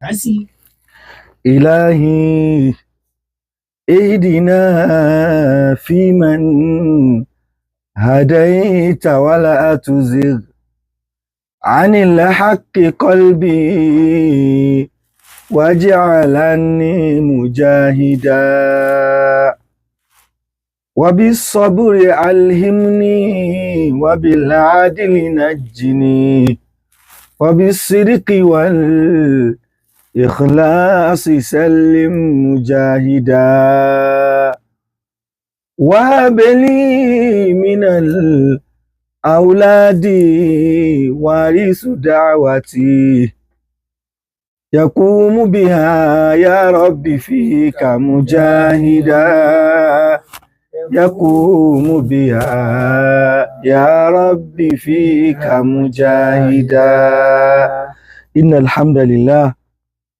Kà sí. إلهي اهدنا فيمن هديت ولا تزغ عن الحق قلبي واجعلني مجاهدا وبالصبر ألهمني وبالعدل نجني وبالصدق والإخلاص سلم مجاهدا وهب لي من الأولاد وارث دعوتي يقوم بها يا رب فيك مجاهدا يقوم بها يا رب فيك مجاهدا. إن الحمد لله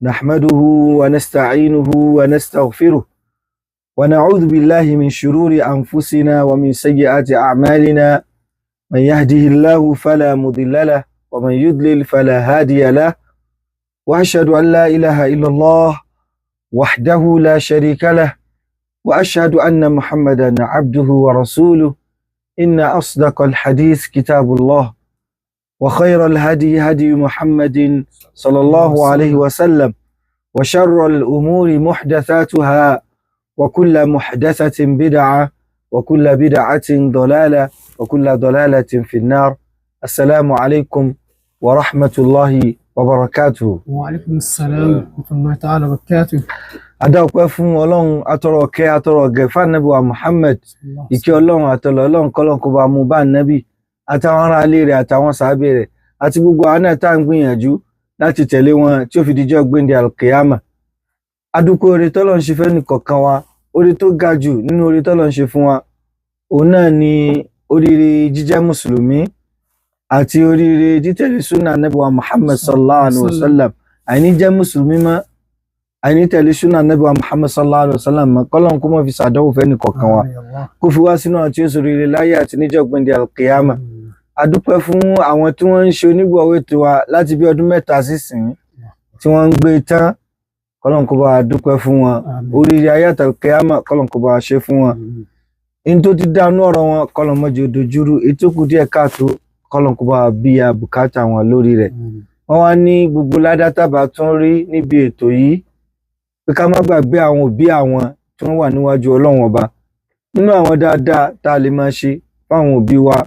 نحمده ونستعينه ونستغفره ونعوذ بالله من شرور أنفسنا ومن سيئات أعمالنا، من يهده الله فلا مضل له ومن يضلل فلا هادي له، وأشهد أن لا إله إلا الله وحده لا شريك له، وأشهد أن محمدا عبده ورسوله. إن أصدق الحديث كتاب الله، وخير الهدي هدي محمد صلى الله عليه وسلم، وشر الأمور محدثاتها، وكل محدثة بدعة، وكل بدعة ضلالة، وكل ضلالة في النار. السلام عليكم ورحمة الله وبركاته. وعليكم السلام ورحمة الله تعالى وبركاته. Adá ọpẹ́ fún Ọlọ́run, atọrọ ọkẹ́, atọrọ ọgẹ fún wa Muhammad. Ìkẹ́ Ọlọ́run àtọlọ Ọlọ́run kọlọrun kó bá mú bá nábì àtàwọn ará ilé rẹ̀ àtàwọn sàábé rẹ̀ àti gbogbo àwọn náà tá à ń gbìyànjú láti tẹ̀lé wọn tí ó fi dijọ́ gbéǹde alkiyama. Adúpẹ́ oore tọ́lọ́run ṣe fẹ́ nìkọ̀ọ̀kan wa. Oore tó ga jù nínú oore tọ́lọ́run ṣe fún wa, òun náà ni oríire jíjẹ́ mùsùlùmí àti oríire títẹ̀lé súnà nábì wa Muhammad sallallahu alayhi wa sallam. Àìní jẹ́ mùsùlùmí mọ́, àìní tẹ̀lé súnà nábì wa Muhammad sallallahu alayhi wa sallam mọ́, kọ́lọ́n kó má fi ṣàdánwò fẹ́ nìkọ̀ọ̀kan wa, kó fi wá sínú àti oṣù rere láyé àti níjọ́ gbẹ̀ndẹ̀ alkiyama. A dúpẹ́ fún àwọn tí wọ́n ń ṣe onígbọ̀wọ́ ètò wa láti bí ọdún 3 sísìn tí wọ́n ń gbé tán, kọ́lọ́n kó bá wa dúpẹ́ fún wọn. Oríire ayé àti alkiyama, kọ́lọ́n kó bá wa ṣe fún wọn. In tó ti dánú ọ̀rọ̀ wọn, kọ́lọ́n má jẹ́ ó dojúrú. Ètò kù díẹ̀ káàtó, kọ́lọ́n kó bá wa bí a bùkátà wọn lórí rẹ̀. Wọ́n wá ní gbogbo ládátàbà tún rí níbi ètò yìí pé ká má gbàgbé àwọn òbí àwọn tí wọ́n wà níwájú Ọlọ́run Ọba. Nínú àwọn dáadáa tá a lè máa ṣe fáwọn òbí wa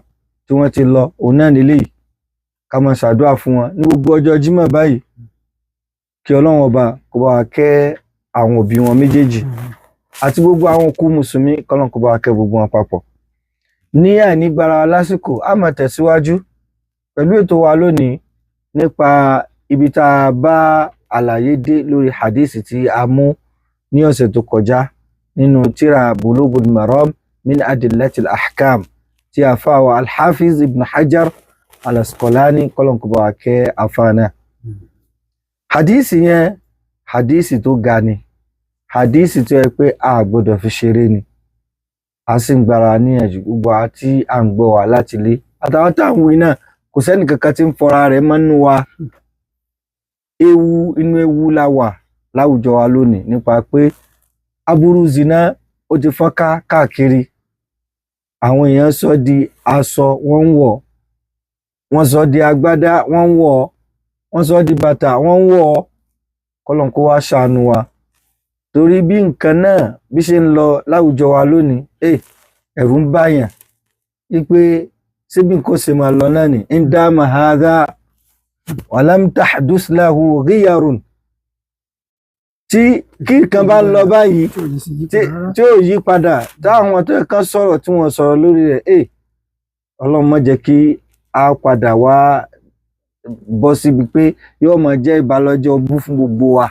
tí wọ́n ti lọ, òun náà nílé yìí, ká máa ṣàdúrà fún wọn ní gbogbo ọjọ́ Jímọ̀ báyìí, kí Ọlọ́run Ọba kó bá wa kẹ́ àwọn òbí wọn méjèèjì àti gbogbo àwọn òkú mùsùlùmí, kọ́lọ́n kó bá wa kẹ́ gbogbo wọn papọ̀. Ní àìní gbára wa lásìkò, a máa tẹ̀síwájú pẹ̀lú ètò wa lónìí nípa ibi tá a bá àlàyé dé lórí hadith tí a mú ní ọ̀sẹ̀ tó kọjá nínú tírà Bulughul Maram min Adillatil Ahkam tí àfáà wa Al-Hafiz Ibn Hajar Al-Asqalani, kọ́lọ́n kó bá wa kẹ́ àfáà náà. Hadith yẹn, hadith tó ga ni, hadith tó yẹ pé a gbọ́dọ̀ fi ṣeré ni. A sì ń gbára níyànjú gbogbo àti à ń gbọ́ wa láti ilé àtàwọn táwọn wí náà, kò sẹ́ni kankan tí ń fọra rẹ̀ mọ́nú wa. Ewu inú ewu la wà láwùjọ wa lónìí nípa pé aburú zina ó ti fọ́nká káàkiri. Àwọn èèyàn sọ di aṣọ wọ́n ń wọ̀, wọ́n sọ di agbádá wọ́n ń wọ̀, wọ́n sọ di bàtà wọ́n ń wọ̀. Kọ́lọ́n kó wá ṣàánú wa, torí bí nǹkan náà bí ṣe ń lọ láwùjọ wa lónìí, ẹ̀rù ń bàyàn wípé síbi nǹkan ṣe máa lọ náà ni ń dá mahadá walam tahdus lahu ghiyarun. Tí kí nǹkan bá ń lọ báyìí tí ò yí padà, táwọn tó kàn sọ̀rọ̀ tí wọ́n sọ̀rọ̀ lórí rẹ̀, Ọlọ́run má jẹ́ kí a padà wá bọ́ síbi pé yóò máa jẹ́ ìbálọ́jọ́ bú fún gbogbo wa.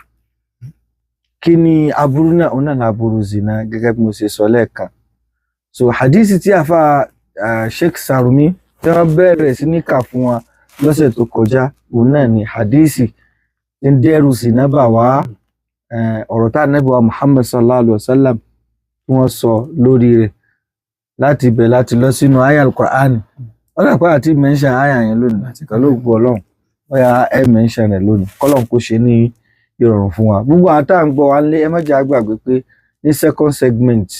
Kí ni aburú náà? Òun náà laburú zina, gẹ́gẹ́ bí mo ṣe sọ lẹ́ẹ̀kan. So hadisi tí àfa Sheikh Sarumi tí wọ́n bẹ̀rẹ̀ sí ní kà fún wa lọ́sẹ̀ tó kọjá, òun náà ni hadisi tí ń dẹ́rù zina bà wá, ọ̀rọ̀ tá Ànábì wa Muhammad sallallahu alayhi wa sallam tí wọ́n sọ lórí rẹ̀. Láti ibẹ̀ láti lọ sínú aya al-Qur'an. Ọlọ́pàá àti mẹ́ńṣà aya yẹn lónìí pẹ̀lú ògùn Ọlọ́run. Bóyá ẹ mẹ́ńṣà rẹ̀ lónìí, kọ́lọ́n kó ṣe ní ìrọ̀rùn fún wa. Gbogbo àwọn tá à ń gbọ́ wa nílé, ẹ má jẹ́ á gbàgbé pé ní second segment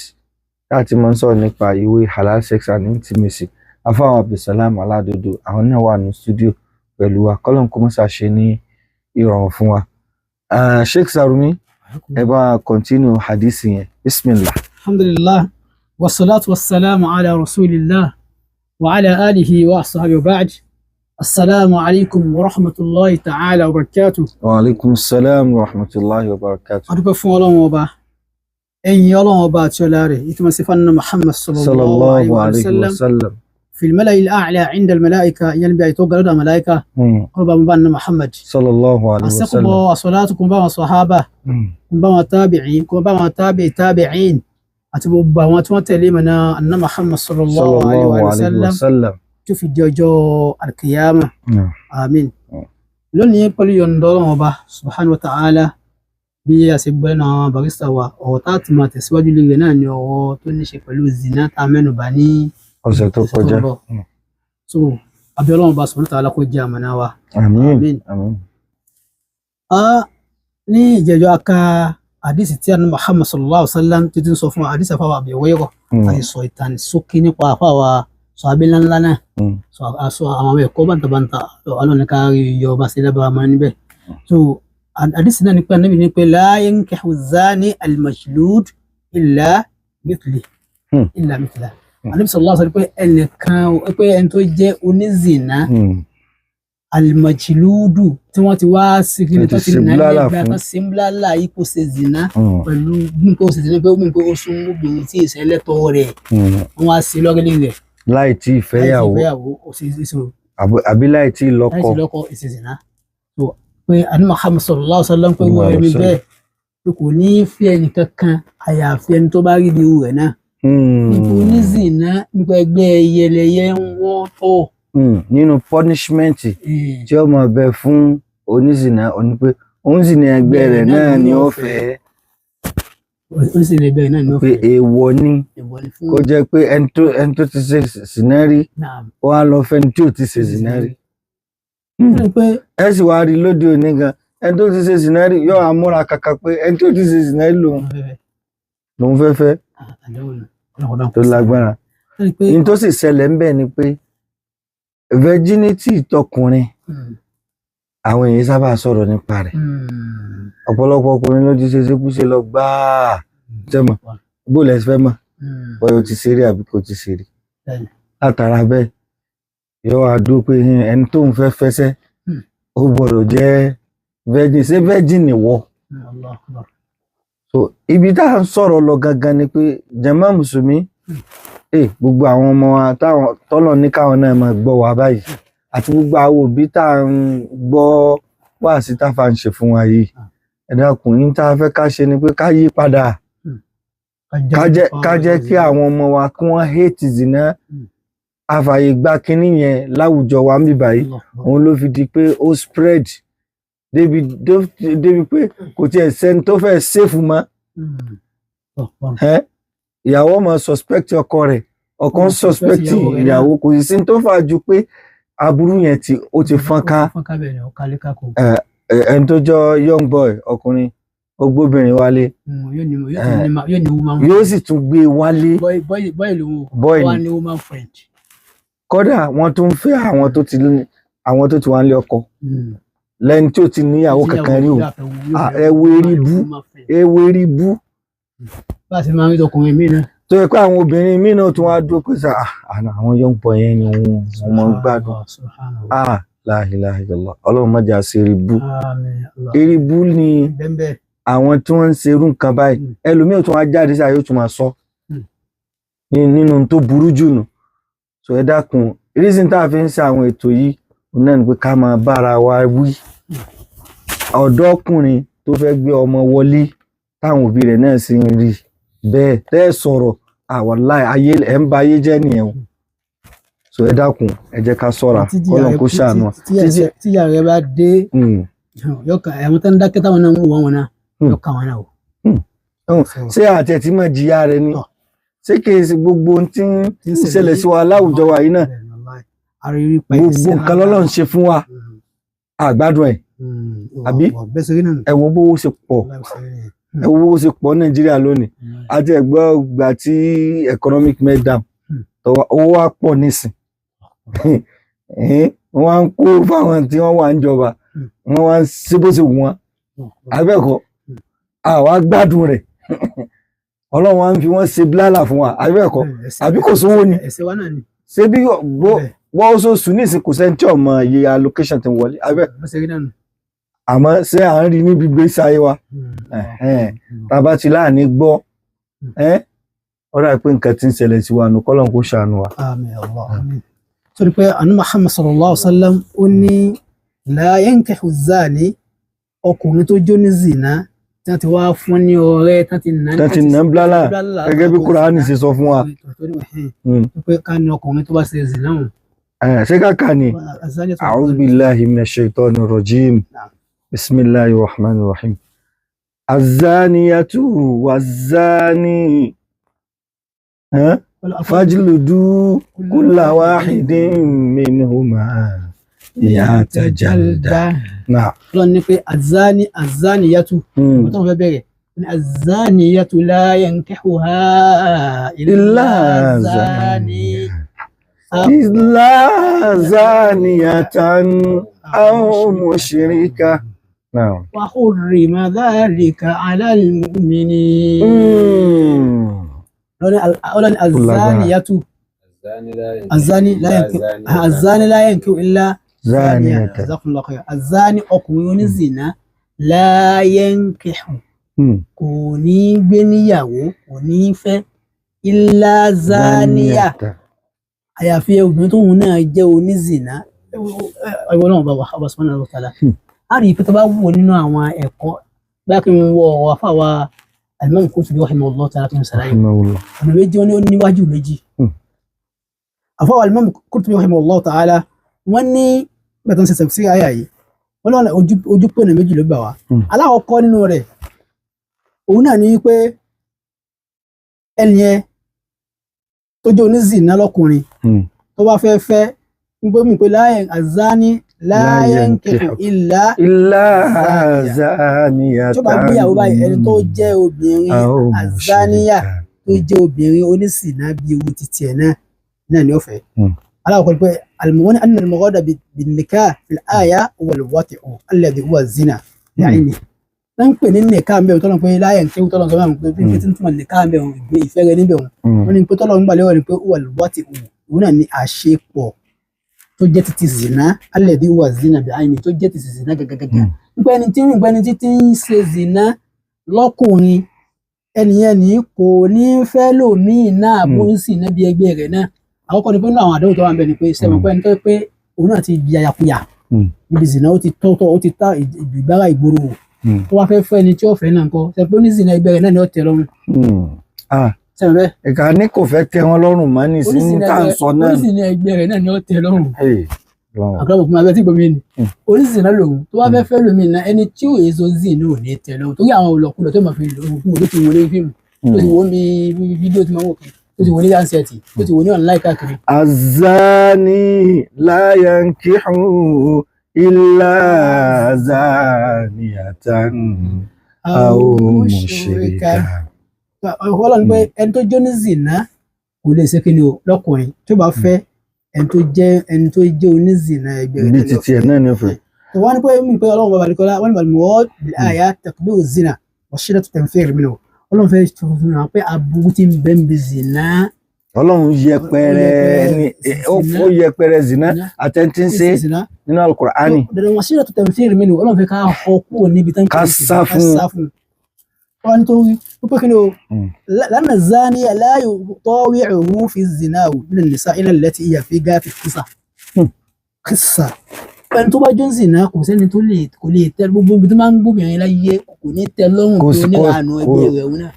láti máa ń sọ̀rọ̀ nípa ìwé Halal Sex and Intimacy, afáwọn Abdulsalam Aládodo, àwọn náà wà ní studio pẹ̀lú wa. Kọ́lọ́n kó mọ́sà ṣe ní ìrọ̀rùn fún wa. Sheikh Sarumi, ẹ bá continue hadith yẹn, bismillah. Alhamdulillah, wassalatu wassalamu ala rasulillah wa ala alihi wa ashabihi wa ba'd. Assalamu alaikum wa rahmatullahi ta'ala wa barakatuh. Wa alaikum salam wa rahmatullahi wa barakatuh. A dúpẹ́ fún Ọlọ́run Ọba, ẹ̀yin Ọlọ́run Ọba àti ọlá rẹ̀, ìtumọ̀ sí fún Muhammad sallallahu Sallallahu alayhi alayhi wa wa sallam. sallam. في الملأ الأعلى عند الملائكة ìyẹn bí àìtó gàlọ́dà màláìka ọlọ́ba mú bá ní Muhammad. Sallallahu alayhi wa sallam. Àṣẹ́kùbọ̀ àṣọlátù kún bá wọn sàhábà, kún bá wọn tábìín, kún bá wọn tábìí tábìín, àti gbogbo àwọn tí wọ́n tẹ̀lé mọ̀nà anna Muhammad sallallahu alayhi Sallallahu wa alayhi wa sallam sallam. tó fi di ọjọ́ alkiyama. Àmín. Lónìí pẹ̀lú yọ̀ǹda Ọlọ́run Ọba subhanahu wa ta'ala, bí a ṣe gbọ́ lẹ́nu àwọn barista wa, ọ̀rọ̀ tá a ti máa tẹ̀síwájú lórí rẹ̀ náà ni ọ̀rọ̀ tó ní ṣe pẹ̀lú zina tá a mẹ́nu bà ní Ọ̀sẹ̀ tó ọ̀sẹ̀ tó kọjá. ń bọ̀. So àbí Ọlọ́run Ọba subhanahu wa ta'ala kó jẹ́ àmàna wa. Àmín. Àmín. Àmín. Ní ìjẹ́jọ́ aka àdìsí tí àná Muhammad sallallahu alaihi wa sallam títí ń sọ fún wa, àdìsí àfàwà Abi Hurairah, àti sọ ìtàn sókè nípa àfàwà sọ abẹ́ ńláńlá náà. Sọ àṣọ àwọn ẹ̀kọ́ bàǹtàbàǹtà Ọlọ́run ní ká rí yọ ọba sí lábára máa níbẹ̀. So àdìsí náà ní pé Ànábì ní pé la yankihu zani al-majlud illa mithli illa mithla. Ànábì sallallahu alaihi wa sallam pé ẹnìkan pé ẹni tó jẹ́ onízìnà alimọ̀jìlúdù tí wọ́n ti wá sí kí ni Tó tó ti ti nà ṣe búlálà lẹ́gbẹ̀ẹ́ fún. tó ṣe ń búlálà yìí kò ṣe zìnà pẹ̀lú bí kò ṣe zìnà pé ó mú pé ó sún obìnrin tí ìṣẹ̀lẹ̀tọ̀ rẹ̀, wọ́n wá sí lọ́gẹ́lẹ́ rẹ̀ Láì tí ì fẹ́yàwó fẹ́yàwó ó ṣe ṣe àbí láì tí ì lọ́kọ. láì sí lọ́kọ ìṣe zìnà. So pé àní Muhammad sallallahu alaihi wasallam pé wọ́n ẹni bẹ́ẹ̀ pé kò ní í fi ẹnì kankan àyàfi ẹni tó bá rí ní irú rẹ̀ náà. Nípa onízìnà nípa ẹgbẹ́ yẹlẹyẹ ń wọ́tọ̀. Nínú punishment tí ó máa bẹ fún onízìnà òní pé onízìnà ẹgbẹ́ rẹ̀ náà ni ó fẹ́. Onízìnà ẹgbẹ́ rẹ̀ náà ni ó pé fẹ́. Èèwọ̀ ni Èèwọ̀ ni fún kó jẹ́ pé ẹni tó ti ṣe zìnà rí, Naam. ó wá lọ fẹ́ ẹni tí ò ti ṣe zìnà rí. Ní pé Ẹ sì wá rí lóde òní gan, ẹni tó ti ṣe zìnà rí yóò á múra kàkà pé ẹni tó ti ṣe zìnà rí lòun fẹ́ fẹ́. Tó lágbára. Ní tó sì ṣẹlẹ̀ ń bẹ̀ ni pé virginity tọkùnrin, àwọn èèyàn sábà sọ̀rọ̀ nípa rẹ̀. Ọ̀pọ̀lọpọ̀ ọkùnrin ló ti ṣe ṣekúṣe lọ gbáà jẹ́mọ̀ bó lẹ fẹ́ mọ̀ bóyá o ti ṣe rí àbí kò ti ṣe rí. Látara bẹ́ẹ̀ yóò wá dúró pé ẹni tóun fẹ́ fẹsẹ̀ ó gbọ́dọ̀ jẹ́ virgin. Ṣé virgin ni wọ́? So ibi tá à ń sọ̀rọ̀ lọ gangan ni pé jàmá mùsùlùmí, gbogbo àwọn ọmọ wa táwọn tọ́lọ̀ ní káwọn náà máa gbọ́ wa báyìí, àti gbogbo àwọn òbí tá à ń gbọ́ wáàsí táfà ń ṣe fún wa yìí, ẹ dákun, yín tá a fẹ́ ká ṣe ni pé ká yí padà, ká jẹ́ kí àwọn ọmọ wa kí wọ́n hate zina. Àfààyè gba kínní yẹn láwùjọ wa ń bì báyìí, òun ló fi di pé ó spread débi pé kò tiẹ̀ sẹ́ni tó fẹ́ safe mọ́. Ìyàwó máa suspect ọkọ rẹ̀, ọkọ ń suspect ìyàwó, kò sì sí tó fà ju pé aburú yẹn tí ó ti fọ́n ká. Ẹni tó jọ young boy ọkùnrin, ó gbóbìnrin wálé, yóò sì tún gbé wálé. Boy lòun ní woman friend. Kódà wọ́n tún ń fẹ́ àwọn tó ti wà nílé ọkọ lẹ́ni tí ò ti níyàwó kankan rí o. Ẹ wo eré bú, ẹ wo eré bú. Bá a ṣe máa ń rí ọkùnrin míì náà. Tó yẹ pé àwọn obìnrin míì náà tún wá dúró pé sá àwọn young boy yẹn ni wọ́n máa ń gbádùn. La ilaha illallah, Ọlọ́run má jẹ́ á ṣe eré bú. Eré bú ni àwọn tí wọ́n ń ṣe irú nǹkan báyìí. Ẹlòmíì tún wá jáde sí àyè ó tún máa sọ nínú tó burú jù nù. So ẹ dákun, reason tá a fi ń ṣe àwọn ètò yìí náà ni pé ká máa bára wa wí. Ọ̀dọ́kùnrin tó fẹ́ gbé ọmọ wọlé táwọn òbí rẹ̀ náà sì ń rí bẹ́ẹ̀ tẹ́ ẹ sọ̀rọ̀, àwàláì ayé ẹ̀ ń ba ayé jẹ́ nìyẹn o. So ẹ dákun, ẹ jẹ́ ká ṣọ́ra, kọ́lọ́n kó ṣàánú wa. Tíjà rẹ bá dé yọkàn àwọn tó ń dákẹ́ táwọn náà ń wò wọn náà yọkàn wọn náà o. Ṣé àti ẹ̀ tí mọ̀ jìyà rẹ ni? Ṣé kìí ṣe gbogbo ohun tí ń ṣẹlẹ̀ sí wa láwùjọ wa yìí náà, gbogbo nǹkan lọ́lọ́run ṣe fún wa, àgbádùn ẹ̀. Àbí? Bẹ́ẹ̀ sọ rí náà nù. Ẹ wo bówó ṣe pọ̀, ẹ wo bówó ṣe pọ̀ Nàìjíríà lónìí. Àti ẹ̀gbọ́n gbà tí economic meltdown tọ́wọ́ owó wa pọ̀ nísìn, wọ́n wá ń kó fáwọn tí wọ́n wà ń jọba, wọ́n wá ń ṣe bó ṣe wù wọ́n, abẹ́ẹ̀kọ́? Àwa gbádùn rẹ̀, Ọlọ́run wa ń fi wọ́n ṣe bílálà fún wa, abẹ́ẹ̀kọ́? Àbí kò sówó ni? Ẹ̀sẹ̀ wa náà ni. Ṣé bí wọ́n oṣooṣù nísìn, kò sẹ́ni tí ò mọ iye allocation ti ń wọlé, abẹ́? Bẹ́ẹ̀ sọ rí náà nù. Àmọ́ ṣé à ń rí níbi gbèsè ayé wa? Tá a bá ti láàní gbọ́, ó dà pé nǹkan tí ń ṣẹlẹ̀ sí wa nù, kọ́lọ́n kó ṣàánú wa. Àmín Allah, àmín. Torí pé àánú Muhammad sallallahu alaihi wa sallam, ó ní la yankihu zani, ọkùnrin tó jó ní zina tí wọ́n ti wá fún ní ọrẹ́, tí wọ́n ti nà Tí wọ́n ti nà ń blálà, gẹ́gẹ́ bí Kúránì ṣe sọ fún wa. Pé ká ní ọkùnrin tó bá ṣe zina hàn. Ṣé kàkà ni? A'udhu billahi minash shaitani rajim. Na'am. Bismillahir rahmanir rahim. Azaniyatu wazani. Fajludu kulla wahidin minhuma mi'ata jalda. Na'am. Ọlọ́run ní pé azani, azaniyatu, ọmọ tó ń fẹ́ bẹ̀rẹ̀ ní azaniyatu la yankihuha illa Illa zani. Illa zaniyatan aw mushrika. Na'am. Wa hurrima dhalika ala al-mu'minin. Ọlọ́ni azaniyatu, azani la yankihu, azani la yankihu illa Zaniyatan. Jazakumullahu khairan. Azani, ọkùnrin onízìnà, la yankihu, kò ní gbé níyàwó, kò ní fẹ́, illa zaniya, àyàfi obìnrin tóun náà jẹ́ onízìnà. Ẹwọ náà bá wà ọba subhanahu wa ta'ala. A rí i pé tó bá wù nínú àwọn ẹ̀kọ́ bá kí n wọ ọ̀rọ̀ afáwa Al-Imam Qurtubi rahimahullah ta'ala tó ń sàlàyé Rahimahullah. ọ̀nà méjì, wọn ní ó níwájú méjì. Afáwa Al-Imam Qurtubi rahimahullah ta'ala, wọ́n ní bẹ́ẹ̀ tó ń ṣe tafsir àyà yìí, wọ́n lọ́nà ojú pé ọ̀nà méjì ló gbà wá. Alákọ̀ọ́kọ́ nínú rẹ̀, òun náà ní pé ẹni yẹn tó jẹ́ onízìnà lọ́kùnrin tó bá fẹ́ fẹ́ ń gbé mi pé láyé azani la La yankihu yankihu. illa Illa zaniyatan. Tó bá gbéyàwó báyìí, ẹni tó jẹ́ obìnrin aw azaniya, mushrika. tó jẹ́ obìnrin onísìnà bí ewu titi ẹ̀ náà náà ni ó fẹ́. Alákọ̀ọ́kọ́ ni pé wọ́n ní anna al-murada bin-nikah fil-aya huwa al-wat'u alladhi huwa zina ya'ni. Wọ́n ń pè ní nìka ń bẹ̀ tọ́lọ́ pé láyé ń kéwú tọ́lọ́ sọ máa ń pè pé tí ń túmọ̀ nìka ń bẹ̀ ìgbé ìfẹ́ rẹ níbẹ̀ wọn. Wọ́n ní pé tọ́lọ́ ń gbà lérò ni pé huwa al-wat'u, òun náà ni àṣepọ̀ tó jẹ́ titi zina, alladhi huwa zina bi'ayni, tó jẹ́ titi zina gẹ́gẹ́gẹ́gẹ́. Nípa ẹni tí nípa ẹni tí tí ń ṣe zina lọ́kùnrin, ẹni yẹn ní kò ní fẹ́ lòmíì náà bó ń sìn náà bí ẹgbẹ́ rẹ̀ náà. Àkọ́kọ́ ni pé nínú àwọn àdéhùn tó wà ń bẹ ni pé sẹ́wọ̀n pé ẹni tó yẹ pé òun náà ti di ayakuya níbi zina, ó ti tọ́tọ́, ó ti tá ìgbára ìgboro wò, tó wá fẹ́ fẹ́ ẹni tí ó fẹ́ náà ńkọ́, ṣe pé onízìnà ẹgbẹ́ rẹ̀ náà ni ó tẹ́ lọ́rùn? Ah, Sẹ́wọ̀n bẹ́ẹ̀? Ìka ní kò fẹ́ tẹ́ wọn lọ́rùn mọ́ ní sí ní tá à ń sọ náà. Onízìnà ẹgbẹ́ rẹ̀ náà ni ó tẹ́ lọ́rùn. Hey, Ọlọ́run. Àkàrà òkú máa bẹ tí gbòmí ni onízìnà lòun tó wá fẹ́ fẹ́ lómi náà, ẹni tí ò èso zìnà ò ní tẹ́ lọ́rùn, torí àwọn olùkúlọ̀ tó máa fi lò ó, tó ti wọlé fíìmù, tó ti wọ́n bí fídíò tí máa wò kiri, tó ti wọlé handset, tó ti wọlé online káàkiri. Azani la yankihu illa zaniyatan aw mushrika. Ọlọ́run pé ẹni tó jó ní zìnà kò lè ṣe kí ni o, lọ́kùnrin tó bá fẹ́ ẹni tó jẹ́ onízìnà ẹgbẹ́ rẹ̀ Bí náà ni ó titi ẹ̀ náà ni ó fẹ́. Tó wọ́n ní pé mí pé Ọlọ́run bàbá àdìkọ́lá wọ́n ní bàbá mọ́ àyà taqbihu zina wa shiddatu tanfir minhu. Ọlọ́run fẹ́ tuntun náà pé aburú ti ń bẹ ń bi zìnà. Ọlọ́run yẹpẹrẹ ẹni ó yẹpẹrẹ zina àtẹ̀ntì ń ṣe zìnà nínú Al-Qur'ani. Dandan wa shiddatu tanfir minhu, Ọlọ́run fẹ́ ká họ kúrò níbi tán Ká sá fún. Ká sá fún. Wọ́n ní tó wí pé kí ni o? لأن الزاني لا يطاوعه في الزنا من النساء إلا التي هي في غاية القصة قصة. Ẹni tó bá jó ń zìnà, kò sẹ́ni tó lè kò lè tẹ gbogbo ibi tó máa ń gbóbìnrin láyé, kò ní tẹ́ lọ́rùn Kò pé oníranú ẹgbẹ́ rẹ̀ òun náà.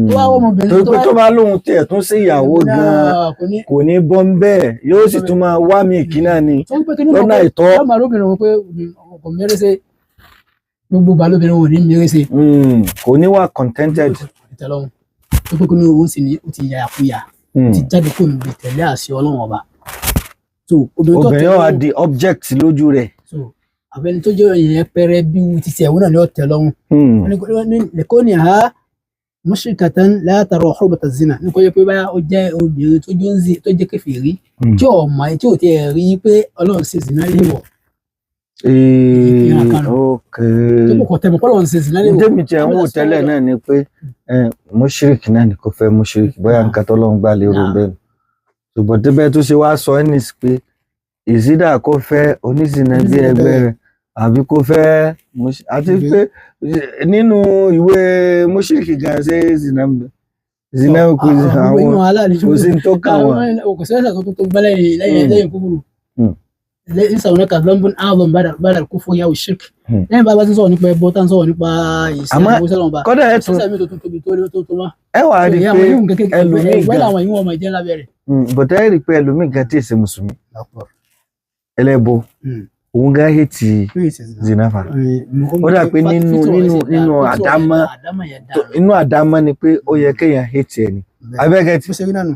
Tó bá wọ́n ọmọbìnrin Torí pé tó bá lóun tiẹ̀ tún sí ìyàwó gan-an, kò ní kò ní bọ́ ń bẹ́ẹ̀, yóò sì tún máa wá mi kí náà ni tó ń pé kí ní lọ́nà àìtọ́. yóò máa róbìnrin wọn pé kò mẹ́rẹ́ ṣe gbogbo ìgbà lóbìnrin wọn ò ní mẹ́rẹ́ ṣe. Kò ní wà contented. Kò ní tẹ́ lọ́rùn tó pé kí ní òun sì ní ó ti yàyàkuyà, ti jáde kó níbi tẹ̀lé àṣẹ Ọlọ́run ọba. So obìnrin tó Obìnrin tẹ́ wà lọ́rùn di object lójú rẹ̀. So Àbẹ́ni tó jẹ́ èèyàn pẹrẹ bí wù títí ẹ̀wọ̀n náà ni ó tẹ́ lọ́rùn. Lẹ́kọ́ni ha mushrikatan la tara hurmata zina ní kò yẹ pé báyà ó jẹ́ obìnrin tó jẹ́ ń tó jẹ́ kèfèrí tí ò mọ̀ tí ò tiẹ̀ rí pé Ọlọ́run ṣe zina léèwọ̀. Tó kò tẹ̀ mọ́ Ọlọ́run ṣe zina léèwọ̀. Tèmi tiẹ̀ ń wò tẹ́lẹ̀ náà ni pé mushrik náà ni kò fẹ́ mushrik bóyá nǹkan tọ́lọ́run gbà lérò bẹ́ẹ̀ ṣùgbọ́n débẹ̀ tó ṣe wá sọ ẹ́ ní pé ìzídà kó fẹ́ onízìnà bí ẹgbẹ́ rẹ̀ àbí kó fẹ́ àti pé nínú ìwé mùṣírìkì gan ṣe zina ń bẹ zina kò sí àwọn kò sí tó kàn wọ́n. Kò sí ẹ̀sà tó tó gbá lẹ́yìn kúkúrú lẹ́yìn náà kàdánbùn áàbọ̀n bàdà kó fún yàwó ṣírkì lẹ́yìn bá bá ti sọ̀rọ̀ nípa ẹbọ tá ń sọ̀rọ̀ nípa ìsìn kọ́dà ẹ̀ tún ẹ wà á rí pé ẹlòmíì gan bọ̀dá ẹ̀ rí pé ẹlòmíì gan tí ì ṣe mùsùlùmí ẹlẹ́bọ òun gan hẹ́tì zinafa ó dà pé nínú nínú nínú àdámọ́ inú àdámọ́ ni pé ó yẹ kéèyàn hẹ́tì ẹ̀ ni abẹ́gẹ́ tí. ó ṣe rí nánu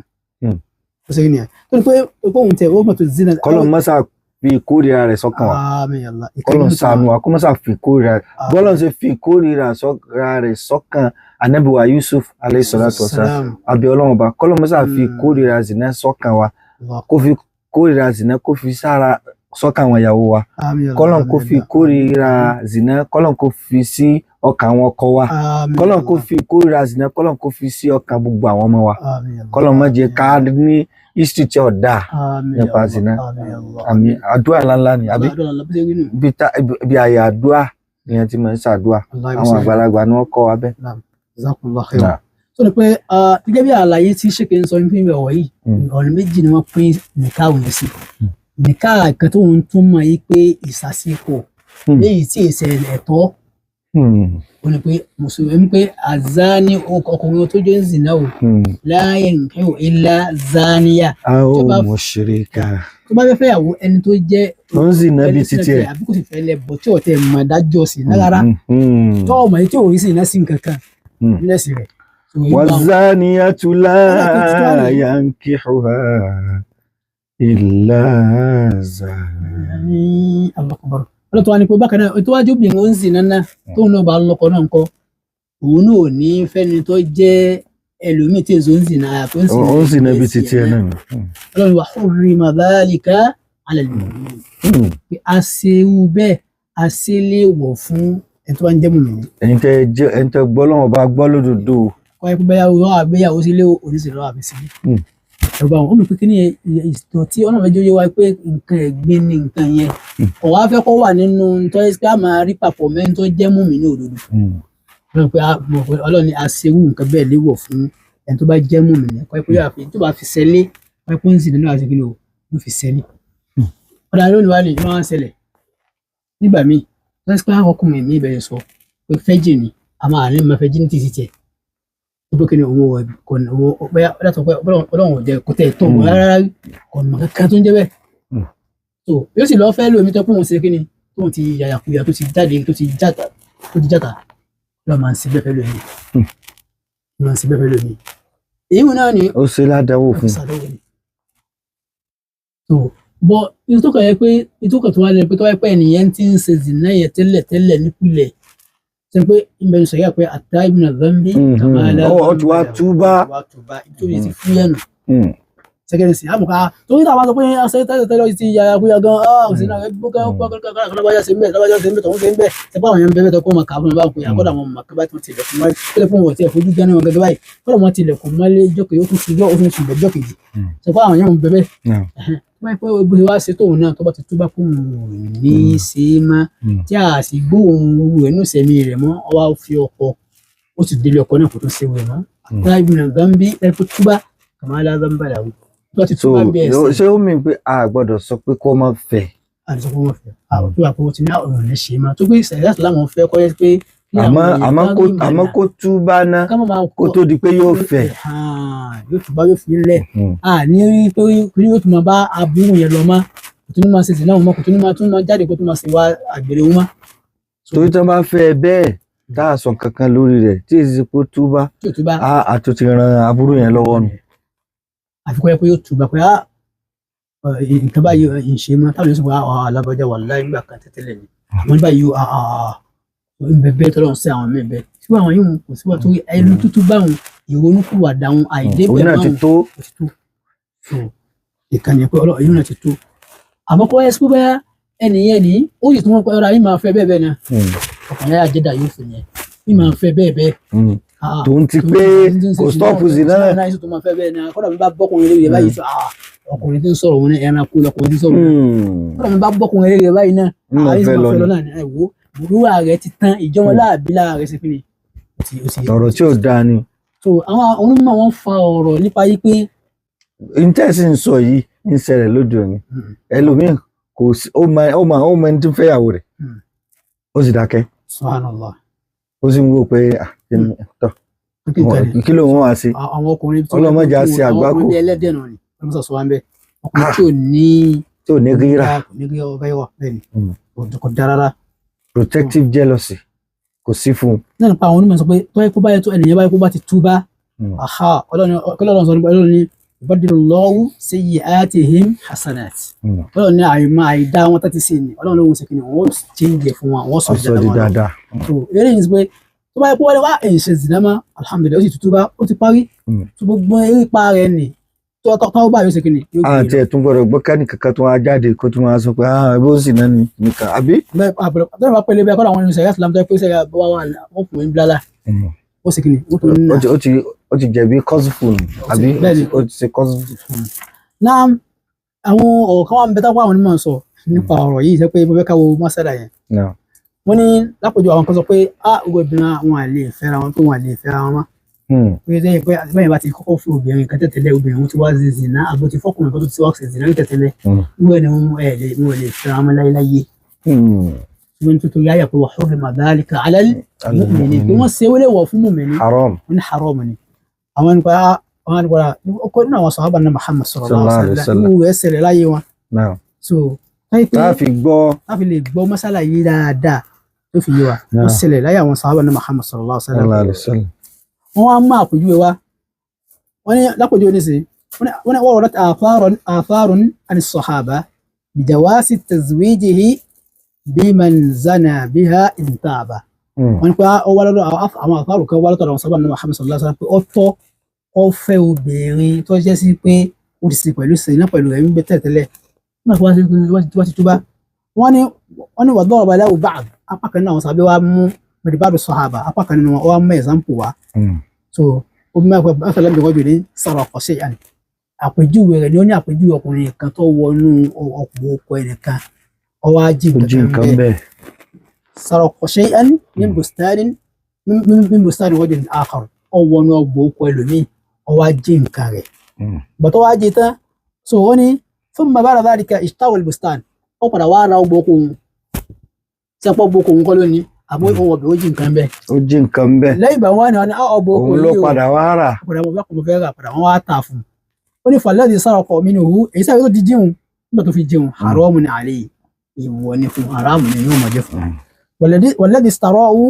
ó ṣe rí nìyẹn tó ní pé òun tẹ ó mọ̀ tó zina. Kọ́lọ̀ mọ́sà fi ìkórìíra rẹ̀ sọ́kàn wa kọ́lọ̀ ṣàánú wa kó mọ́sà fi ìkórìíra bọ́lọ̀ ṣe fi ìkórìíra rẹ̀ sọ́kàn Ànábì wa Yusuf alayhi salatu wassalam àbí Ọlọ́run ọba kọ́lọ̀ mọ́sà fi ìkórìíra zina sọ́kàn wa kó fi kórìíra zina kó fi sára sọ́kàn àwọn ìyàwó wa kọ́lọ́n kó fi kórìíra zina kọ́lọ́n kó fi sí ọkàn àwọn ọkọ wa kọ́lọ́n kó fi kórìíra zina kọ́lọ́n kó fi sí ọkàn gbogbo àwọn ọmọ wa kọ́lọ́n má jẹ́ ká ní history tí ó dáa nípa zina. Àmín. Àdúrà ńláńlá ni àbí bí àyè àdúrà nìyẹn tí mo ń ṣàdúrà àwọn àgbàlagbà ni wọ́n kọ́ wa bẹ́ẹ̀. Sọ ni pé gẹ́gẹ́ bí àlàyé tí ṣèké ń sọ ní fíìmù ọ̀wọ̀ yìí ọ̀nà méjì ni wọ́n pín nìka òun sí. Nìka kan tó ń túmọ̀ yìí pé ìsàsíkò léyìí tí èsè ẹ̀tọ́ ó ní pé mùsùlùmí pé àzáni ọkùnrin tó jẹ́ ń zìnà o la yankihu illa zaniya. A ó mushrika. Tó bá fẹ́ fẹ́yàwó ẹni tó jẹ́ tó ń zìnà bíi títí ẹ̀ àbí kò sì fẹ́ lẹ bọ̀ tí ò tẹ̀ mọ̀ dájọ́ sí náà rárá tó ọmọ yìí tí ò rí sí iná sí nǹkan kan nílẹ̀ sí rẹ̀. Wazaniyatu la yankihuha illa zani. Ọlọ́tọ̀ wa ni pé bákan náà ètò wájú obìnrin ó ń zìnà náà tóun náà bá lọ́kọ náà ńkọ́ òun náà ò ní fẹ́ni tó jẹ́ ẹlòmíì tí èso ń zìnà àyàfi ó ń zìnà bíi títí ẹ náà. Ọlọ́run wa hurrima dhalika ala al-mu'minin pé a ṣe irú bẹ́ẹ̀ a ṣe léèwọ̀ fún ẹni tó bá ń jẹ́ mùmínì. Ẹni tẹ gbọ́ lọ́wọ́ bá gbọ́ lódodo. Kọ́ ẹ pé báyà wọ́n àgbéyàwó sílé oníṣèlú àbí sílé. Ẹ̀rọ àwọn ọmọ pé ní ìtàn tí ọ̀nà méjì yé wa pé nǹkan ẹ̀gbin ni nǹkan yẹn kò wá fẹ́ kó wà nínú tó yẹ ká máa rí papọ̀ mẹ́rin tó jẹ́ mùmínì òdodo. Ọlọ́run ni a ṣe irú nǹkan bẹ́ẹ̀ léwọ̀ fún ẹni tó bá jẹ́ mùmínì kọ́ ẹ pé yóò tó bá fi sẹ́lé kọ́ ẹ pé ń sìn nínú àti kí ni o ló fi sẹ́lé. Ọ̀dà lónìí wá ní ìlú wọn ṣẹlẹ̀ nígbà míì lọ́sí pé àwọn ọkùnrin mi bẹ̀rẹ̀ sọ pé fẹ́jì ni a máa ní máa fẹ́jì ní títí tiẹ̀ tó pé kí ni òun kò ní òun bóyá ọlọ́run pé ọlọ́run ò jẹ kò tẹ̀ tó òun rárá kò mọ̀ kankan tó ń jẹ́ bẹ́ẹ̀. So yóò sì lọ fẹ́ lómi tó pé òun ṣe kí ni tóun ti yàyàkuyà tó ti jáde tó ti játa lọ́ọ́ máa ń ṣe bẹ́ẹ̀ fẹ́ lómi máa ń ṣe bẹ́ẹ̀ fẹ́ lómi. Èyí wọn náà ni ó ṣe ládàáwò fún un. So bọ ìtòkàn yẹ pé ìtòkàn tó wá lẹ pé tó wáyé pé ẹnìyẹn ti ń ṣe zìnà yẹn tẹ́lẹ̀ tẹ́lẹ̀ nípìnlẹ̀ ṣe pé ìbẹ̀rù sọ̀yà pé àtà ìbùnà zambi ó ti wá túbá wá túbá ìtòkàn ti fúyẹ́ nù. Sẹ́kẹ̀rì sí àmùká torí táwọn sọ pé ṣe tẹ́lẹ̀ tẹ́lẹ̀ ti yàrá kúyà gan ọ́ sí náà gbogbo lábájá ṣe ń bẹ̀ lábájá ṣe ń bẹ̀ tọ̀hún ṣe ń bẹ̀ ṣe pé àwọn èèyàn ń bẹ̀ bẹ́ẹ̀ tó kó wọn kà á fún mi báwọn kúyà kọ́dà wọn mọ̀ kí bá ti tilẹ̀kùn mọ́lé tẹ́lẹ̀ fún wọn tí ẹ̀ fojú gánà wọn gẹ́gẹ́ báyìí kọ́dà wọn tilẹ̀kùn mọ́lé jọ́kè ó tún ti jọ́ ó tún sùn bẹ̀ jọ́kejì ṣe pé àwọn èèyàn ń bẹ̀ bẹ́ẹ̀ wọ́n pẹ́ bó ṣe wá ṣe tóun náà tó bá ti túbá kó òun ní í ṣe é mọ́ tí a sì gbóhùn rẹ̀ nù sẹ́mi rẹ̀ mọ́ ọ wá fi ọkọ ó sì délé ọkọ náà kó tó ṣe wẹ̀ mọ́ àtàrà ìbùnà gambi ẹ kó túbá kàmá lázàmbà làwọn tó bá ti túbá bí ẹsẹ̀. Ṣé ó mì pé a gbọ́dọ̀ sọ pé kó má fẹ́. A lè sọ pé wọ́n fẹ́ àwọn tó wà pé wọ́n ti ní ọ̀rọ̀ ní ṣe máa tó pé ìṣẹ̀lẹ̀ láti láwọn fẹ́ kọ́ yẹ pé. Àmọ́ kó túbá ná kó tó di pé yóò fẹ́. Yóò túbá yóò fi lẹ̀ a ní rí pé yóò tún máa bá aburú yẹn lọ mọ́ kò tún ní máa ṣe sí náà mọ́ kò tún ní máa tún máa jáde kó tún máa ṣe wá àgbèrè wọn mọ́. Torí tí wọ́n bá fẹ́ bẹ́ẹ̀ tá a sọ kankan lórí rẹ̀ tí èsì kó túbá a tó ti ran aburú yẹn lọ́wọ́ nù. Àfikún yẹ pé yóò túbá pé nǹkan báyìí ń ṣe mọ́ táwọn yóò sọ pé alábọ́jà wà láì gbà kan tẹ́tẹ́lẹ̀ ni. Àwọn nígbà yìí ń bẹ bẹ́ẹ̀ tọ́lọ́run sí àwọn míì bẹ́ẹ̀ síwọ́n àwọn yìí kò síwọ́n torí ẹnu tútù báwọn ìrònúkúwàdà wọn àìdébẹ̀ Òun náà ti báwọn tó. ó ti tó. So ìkànnì pé ọlọ́run yìí náà ti tó. Àmọ́ kọ́ ẹ sí bẹ́ẹ̀ ẹnìyẹn ni ó sì tún wọn pé ọ̀rọ̀ yìí máa fẹ́ bẹ́ẹ̀ bẹ́ẹ̀ náà ọkùnrin ayé àjẹdà yóò fún yẹn yìí máa fẹ́ bẹ́ẹ̀ bẹ́ẹ̀. Tòun ti pé kò stop zina náà. Náà tó máa fẹ́ bẹ́ẹ̀ náà kọ́dà mi bá bọ́kùnrin lórí rẹ̀ báyìí sọ ọkùnrin tí ń sọ̀rọ̀ wọn ní ẹranko lọkùnrin tí ń sọ̀rọ̀ náà kọ́dà mi bá bọ́kùnrin lórí rẹ̀ báyìí náà Ń máa àyè fẹ́ máa lọ fẹ́ lọ ni. náà ni. Ẹ wo burúwà rẹ̀ ti tán ìjọmọláàbí lára rẹ̀ ṣe fi ni. Ọ̀rọ̀ tí ò dáa ni. So àwọn onímọ̀ wọn fa ọ̀rọ̀ nípa yí pé Ìtẹ́sí ń sọ yìí ń ṣẹlẹ̀ lóde òní. Ẹlòmíì kò sí, ó mọ ẹni tí ń fẹ́yàwó rẹ̀, ó sì dákẹ́, Subhanallah. ó sì ń wò pé ah, tọ́, kí ló ń wá sí. Àwọn ọkùnrin tí Ọlọ́mọdé á ṣe àwọn àgbákò. ọkùnrin bí ẹlẹ́dẹ̀ náà ni wọ́n sọ wá ń bẹ ọkùnrin tí ò ní tí ò ní rírà. Kò ní rírà ọbẹ̀ wà bẹ́ẹ̀ ni kò dára rárá. Protective jealousy kò sí fún un. Náà nípa àwọn onímọ̀ sọ pé tó yẹ kó bá yẹ tó ẹnìyẹn báyìí kó bá ti túbá, aha, Ọlọ́run sọ nípa Ọlọ́run ní yubadilullahu sayyi'atihim hasanat. Ọlọ́run ní àìmọ̀ àìdá wọn tó ti sìn ní Ọlọ́run lóhun ṣe kí ni wọ́n change fún wọn, wọ́n sọ Ọ̀sọ̀ di dáadáa. So eré yìí sọ pé tó bá yẹ kó wọlé wá èyí ṣe zìnà mọ́, alhamdulilayi, ó sì túbá, ó ti parí. Tó gbogbo eré ipa rẹ̀ nì tó tó bá yóò ṣe kí ni yóò gbé Àti lọ. ẹ̀tún gbọ́dọ̀ gbọ́ kẹ́ni kankan tó wá jáde kó tún wá sọ pé ah bó sì náà ni nìkan àbí. Bẹ́ẹ̀ àbúrò tó bá pẹ̀lẹ́ bẹ́ẹ̀ kọ́ àwọn oníṣẹ́ Islam tó yẹ pé sẹ́yà bá wà wọ́n fún un bílálà ó ṣe kí ni ó tún ń nà. Ó ti jẹ̀bi kọ́sùfù nù àbí? Bẹ́ẹ̀ ni. Ó ti ṣe kọ́sùfù. Náà àwọn ọ̀rọ̀ kan wà ń bẹ táwọn onímọ̀ sọ nípa ọ̀rọ̀ yìí ṣe pé mo fẹ́ ká wo mọ́sálà yẹn. Wọ́n ní lápòjù àwọn kan sọ pé a gbogbo obìnrin àwọn àlè fẹ́ra wọn tó wọn àlè fẹ́ra wọn mọ́. Pé sẹ́yìn pé bẹ́ẹ̀ bá ti kọ́kọ́ fún obìnrin kan tẹ̀tẹ̀lẹ̀ obìnrin wọn ti wá ṣe zìnà àbò ti fọ́kùnrin kan tó ti wá ṣe zìnà ní tẹ̀tẹ̀lẹ̀ wọ́n ní wọn ẹ̀ lè wọn lè fẹ́ra wọn láyéláyé. Wọ́n tó torí àyà pé wa hurrima dhalika ala al-mu'minin pé wọ́n ṣe wọlé wọ̀ fún mùmìnì. Haram. Wọ́n ní haram ni. Àwọn nípa àwọn nípa ọkọ nínú àwọn sàhábà náà Muhammad sallallahu alaihi wasallam ìwú rẹ̀ ṣẹlẹ̀ láyé wọn. So táyé pé tá a fi gbọ́ tá a fi lè gbọ́ mọ́sálà yìí dáadáa tó fi yé wa ó ṣẹlẹ̀ láyé àwọn sàhábà náà Muhammad sallallahu alaihi wasallam. Wọ́n wá mú àpèjúwe wá, wọ́n ní lápèjúwe nísìnyí wọ́n ní wọ́n rọ̀t atharun an sahaba bijawasi tazwijihi biman zana biha in taba. Wọ́n ní pé ó wá lọ́dọ̀ àwọn àfáàrù kan wá lọ́dọ̀ àwọn sàhábà náà Muhammad sallallahu alaihi wasallam pé ó tọ́ ó fẹ́ obìnrin tó jẹ́ sí pé ó ti ṣe pẹ̀lú sèyí náà pẹ̀lú rẹ̀ ń gbé tẹ̀tẹ̀lẹ̀ nígbà tí wọ́n ti túbá. Wọ́n ní wà dọ́rọ̀ balẹ̀ wò báàgì apá kan náà àwọn sàbẹ̀ wa mú mẹ̀rìbádùn sọ̀hábà apá kan nínú wọn wá mú ẹ̀sánpù wá. So ó bí mẹ́fà bá mi rọ́jò ní sọ̀rọ̀ ọkọ̀ ṣe yàn àpèjúwe rẹ̀ ni ó ní àpèjúwe ọkùnrin kan tó wọnú ọkùnrin ọkọ ẹnìkan ó wá jí nǹkan bẹ́ẹ̀ sọ̀rọ̀ ọkọ̀ ṣe yàn ní bustani rọ́jò ní akhar ó wọnú ọgbọ̀ ọkọ ẹlòmíì ó wá jí nǹkan rẹ̀ bàtọ́ wá jí tán. So ó ní thumma ba'da dhalika ishtara al-bustan ó padà wá ra ọgbọ̀ ọkọ òun tí a pọ̀ ọgbọ̀ ọkọ òun kọ́ lónìí àmọ́ òun ọbẹ̀ ó jí nǹkan bẹ́ẹ̀. Ó jí nǹkan bẹ́ẹ̀. Lẹ́yìn ìgbà wọn ni ọgbọ̀ ọkọ òun ló padà wá rà. Padà wọn bá kọ̀ fẹ́ rà padà wọn wá tà fún un. Ó ní falladhi saraqa minhu èyí sáré tó di jíun nígbà tó fi jíun haramun alayhi ìwọ ni fún haramun ni yóò máa jẹ fún un. Walladhi ishtarahu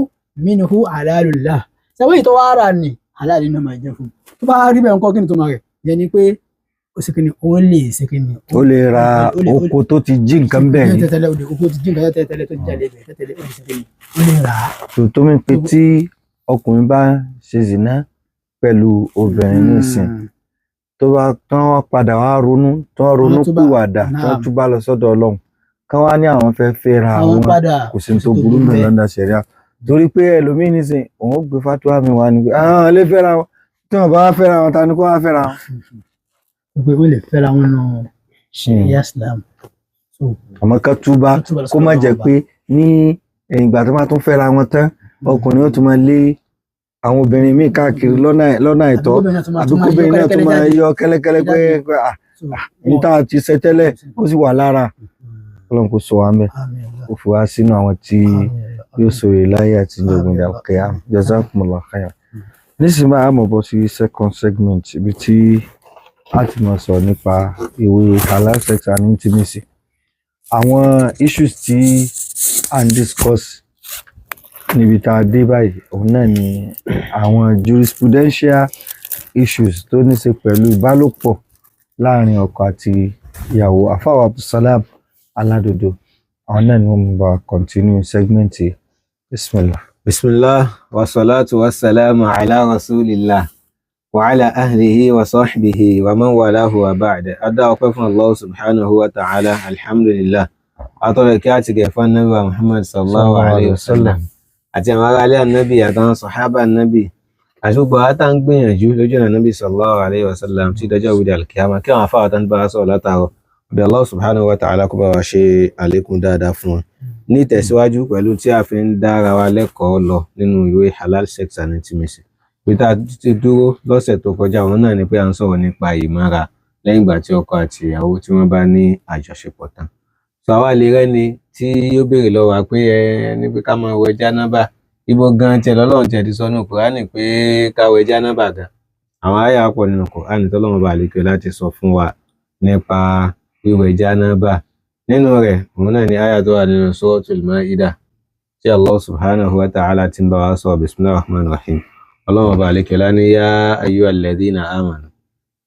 minhu halalun lahu sẹ́wọ́n ìtọ́ wá rà ní halal ni yóò máa jẹ fún un. Tó bá rí bẹ́ẹ̀ ńkọ́ kí ni tó máa rẹ̀ yẹn ni pé ó ṣe kíni ó lè ṣe kíni. Ó lè ra oko tó ti jí nǹkan bẹ́ẹ̀ ni. Tẹ́tẹ́lẹ̀ oko ti jí nǹkan tẹ́tẹ́lẹ̀ tó jalè bẹ́ẹ̀ tẹ́tẹ́lẹ̀ ó lè ṣe kíni ó lè rà á. Tó mi pé tí ọkùnrin bá ṣe zìnà pẹ̀lú obìnrin nísìn tó bá tán wọ́n padà wá ronú tán ronú pìwàdà tán túbá lọ sọ́dọ̀ Ọlọ́run kán wá ní àwọn fẹ́ fẹ́ ra àwọn kò sí tó burú mẹ́ lọ́dà ṣẹ̀ríà torí pé ẹlòmíín nísìn òun ó gbé fatuwa mi wá ni pé àwọn lè fẹ́ra wọn tí wọ́n bá wá fẹ́ra wọn ta ni kó wá fẹ́ra wọn. Pé wọ́n lè fẹ́ra wọn nù ṣẹ̀ríà Islam. Àmọ́ ká túbá kó má jẹ́ pé ní ìgbà tó máa tún fẹ́ra wọn tán ọkùnrin ó tún máa lé àwọn obìnrin míì káàkiri lọ́nà àìtọ́ àbíkóbìnrin náà tún máa yọ kẹ́lẹ́kẹ́lẹ́ pé ní tá a ti ṣe tẹ́lẹ̀ ó sì wà lára. Ọlọ́run kò sọ wá mẹ́ ó fi wá sínú àwọn tí yóò sọ̀rọ̀ láyé àti ìjọ̀gbìn àkẹyà. Jazakumullahu khairan. Nísìnyí máa mọ̀ bọ́ sí second segment ibi tí a ti máa sọ̀rọ̀ nípa ìwé halal sex and intimacy. Àwọn issues tí à ń discuss níbi tá a dé báyìí òun náà ni àwọn jurisprudential issues tó ní ṣe pẹ̀lú ìbálòpọ̀ láàrin ọkọ àti ìyàwó. Àfáwà Abdulsalam Aládodo Àwọn náà ni wọ́n mú bá continue segment yìí. Bismillah. Bismillah wa salatu wa salamu ala rasulillah wa ala ahlihi wa sahbihi wa man walahu wa ba'da. Adá ọpẹ́ fún Allah subhanahu wa ta'ala, alhamdulillah. Atọ́rọ̀ kí á ti gẹ̀ fún Ànábì wa Muhammad sallallahu alayhi wa sallam. Àti àwọn ará ilé Ànábì àtàwọn sàhábà Ànábì. Àti gbogbo àwọn tá ń gbìyànjú lójú ọ̀nà Ànábì sallallahu alayhi wa sallam tí dọjọ́ ìwúdí alkiyama kí àwọn afáwà tá ń bá sọ̀rọ̀ látàárọ̀. Bí Allah subhanahu wa ta'ala kó bá wa ṣe àlékún dáadáa fún wọn. Ní ìtẹ̀síwájú pẹ̀lú tí a fi ń dára wa lẹ́kọ̀ọ́ lọ nínú ìwé Halal Sex and Intimacy. Ibi tá a ti dúró lọ́sẹ̀ tó kọjá òun náà ni pé à ń sọ̀rọ̀ nípa ìmọ̀ra lẹ́yìn ìgbà tí ọkọ àti ìyàwó tí wọ́n bá ní àjọṣepọ̀ tán. Sọ àwa lè rẹ́ni tí ó béèrè lọ́wọ́ wa pé ẹ ní pé ká máa wẹ jánábà. Ibo gan tiẹ̀ lọ́lọ́run tiẹ̀ ti sọ nínú Kùránì pé ká wẹ jánábà gan. Àwọn àyà pọ̀ nínú Kùránì tọ́lọ́run bá lè pé láti sọ fún wa nípa wíwẹ̀ jánábà. Nínú rẹ̀ òun náà ni àyà tó wà nínú Suratul Ma'idah tí Allah subhanahu wa ta'ala ti ń bá wa sọ bismillahir rahmanir rahim. Ọlọ́run ọba àlekèlá ní yá ayyuhal ladhina amanu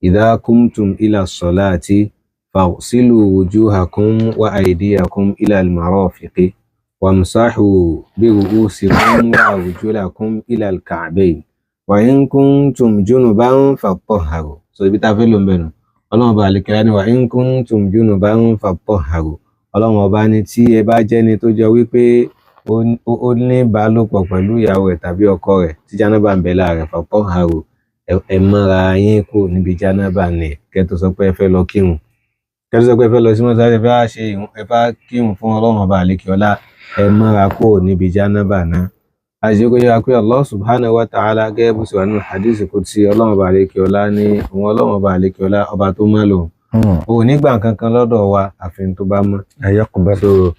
idha kumtum ila ssalati faghsilu wujuhakum wa aydiyakum ila al-marafiqi wamsahu bi ru'usikum wa arjulakum ila al-ka'bayn wa in kuntum junuban fatahharu. So ibi tá a fẹ́ lò ń bẹ̀ nù. Ọlọ́run ọba àlekèlá ní wa in kuntum junuban fatahharu. Ọlọ́run ọba ní tí ẹ bá jẹ́ni tó jọ wípé ó ní ìbálòpọ̀ pẹ̀lú ìyàwó rẹ̀ tàbí ọkọ rẹ̀ tí jánábà ń bẹ lára rẹ̀ fatahharu, ẹ mọ́ra yín kù níbi jánábà ni kẹ́ tó sọ pé ẹ fẹ́ lọ kírun, kẹ́ tó sọ pé ẹ fẹ́ lọ sí mọ́sálásí, ẹ fẹ́ wá ṣe ìrun, ẹ fẹ́ kírun fún Ọlọ́run ọba àlekè ọlá, ẹ mọ́ra kù níbi jánábà náà. Àṣìṣe kó yára pé Allah subhanahu wa ta'ala gẹ́gẹ́ bó ṣe wà nínú hadith qudsi, Ọlọ́run ọba àlekè ọlá ní òun Ọlọ́run ọba àlekè ọlá ọba tó mọ́ lòun. Òun nígbà kankan lọ́dọ̀ wa àfi tó bá mọ́. So